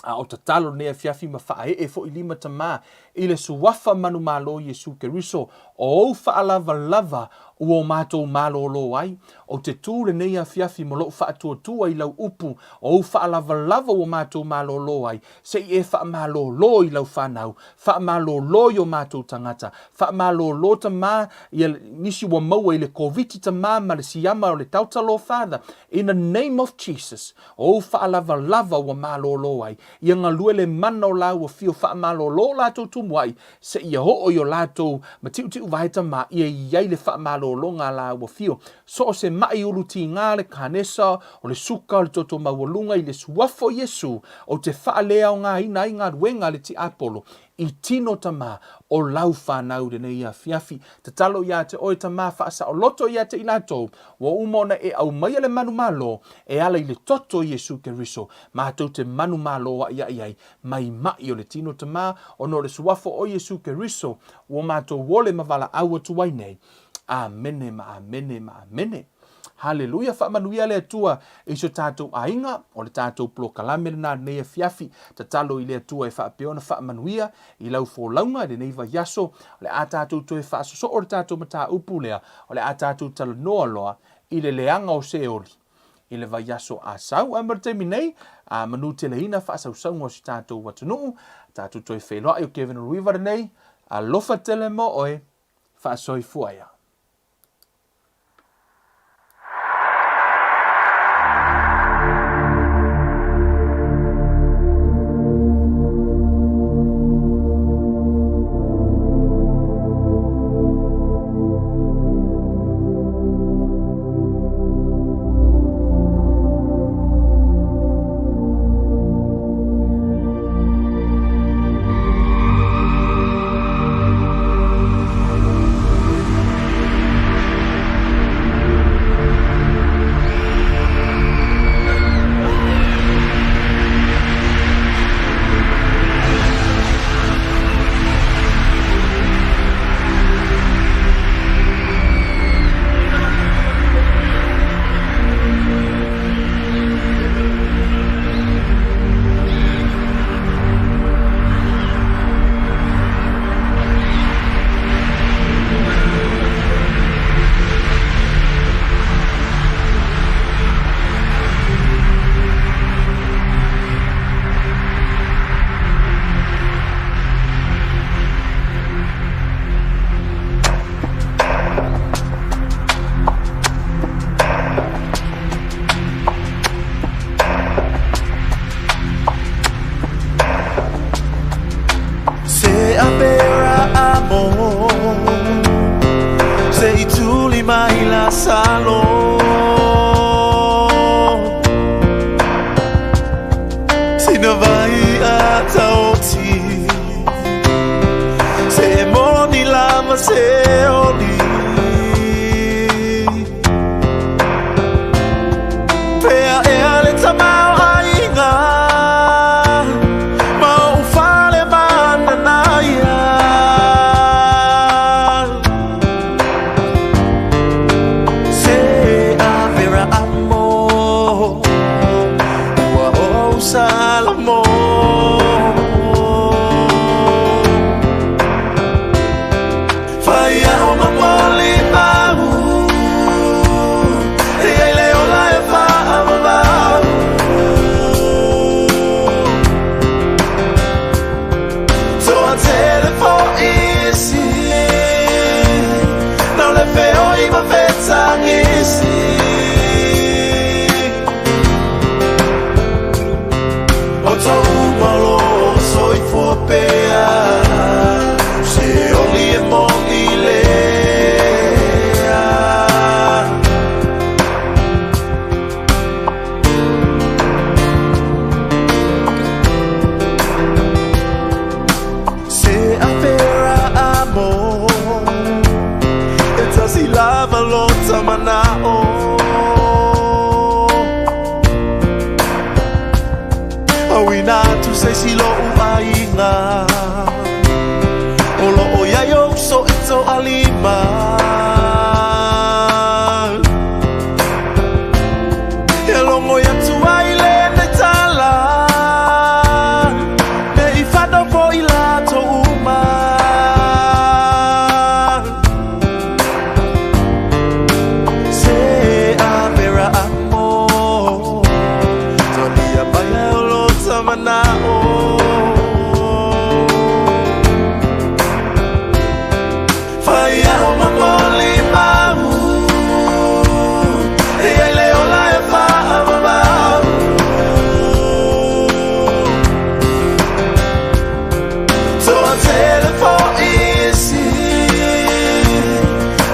a o tatalo lenei afiafi ma faaee foi lima Tama i le Suafa manumalo Iesu Keriso, o ou faalavalava ua o matou malōlō ai. Ou te tū lenei afiafi ma lou faatuatua i lau upu, o ou faalavalava ua matou malōlō ai, se i e faamalōlō i lau fanau, faamalōlō i o matou tagata, faamalōlō Tama ia nisi ua maua i le Koviti Tama ma le siama o le Delta Lord Father, in the name of Jesus, o ou faalavalava ua malōlō ai, ia galue le mana o lāua fio faamalōlō o latou tumuai, seia oo i o latou matiutiuvae tama ia i ai le faamalōlōga a lāua fio. So o se maʻi ulu tigā le kanesa, o le suka, o le toto maualuga i le suafa o Iesu, ou te faaleaogaina ai galuega a le tiapolo i tino tama o lau fanau i lenei afiafi. Tatalo ia te oe tama faasaoloto ia te i latou, ua uma ona e aumaia le manumalo e ala i le toto o Iesu Keriso, matou te manumalo aʻiaʻi ai mai maʻi o le tino tama, ona o le suafa o Iesu Keriso ua matou ole ma valaau atu ai nei. Amene ma amene ma amene. Haleluia, faamanuia le Atua i so tatou aiga, o le tatou polokalame lena lenei afiafi. Tatalo i le Atua e faapea ona faamanuia i lau folauga i lenei vaiaso. O le a tatou toe faasosoo le tatou mataupu lea, o le a tatou talanoa loa i le leaga o Seoli i le vaiaso a sau. Ae mo le taimi nei, a manuteleina faasausauga o si tatou atunuu, tatou toe feiloai o Kevin Ruiva lenei, alofa tele mo oe, faasoifua ia. Se a pera amo Se i tuli mai la salo Sina vai a taoti Se moni lava se oli Pea ea le tamao aiga Ma ou fale mananaia Se a vera amo Ua ou salamo Fai ao ma moli mau E ai le ola e whaavavau Toa tele fo isi Nau le feoi ma fetangisi O tō uma. Auina atu se isi lo'u aiga O lo'o iai ou uso e to'alima. Ia logoi atu ai lenei tala, ne i fanau fo'i latou uma. Se Aperaamo, talia mai ai o lota mana'o. Faia'o ma molimau, e ai le ola e fa'avavau. To'atele fo'i isi,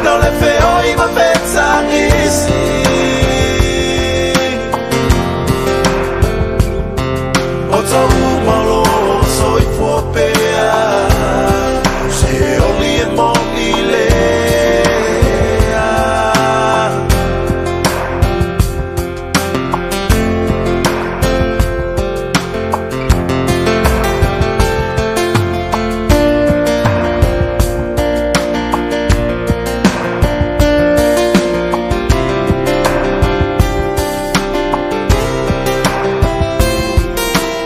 no le feoi ma fetagisi. O ta'u malo soifua pea, se oli e moni lea.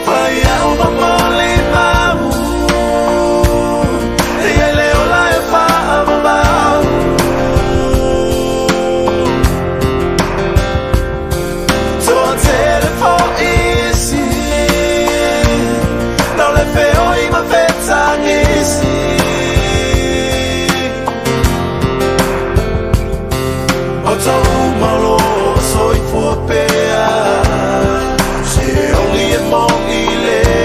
Faia'o ma molimau, e ai le ola e fa'avavau. To'atele fo'i isi, no le feoi ma fetagisi. O ta'u malo soifua pea, se oli e moni lea.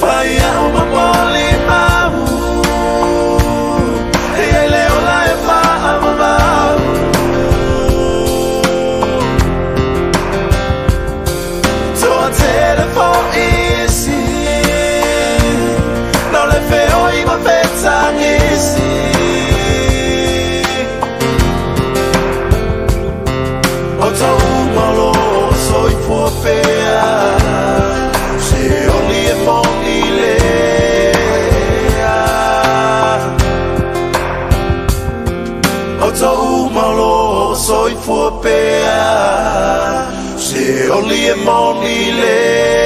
Faia'o ma molimau, e ai le ola e fa'avavau. To'atele fo'i isi, no le feoi ma fetagisi. O ta'u malo soifua pea, se oli e moni lea. O ta'u malo soifua pea, se oli e moni lea.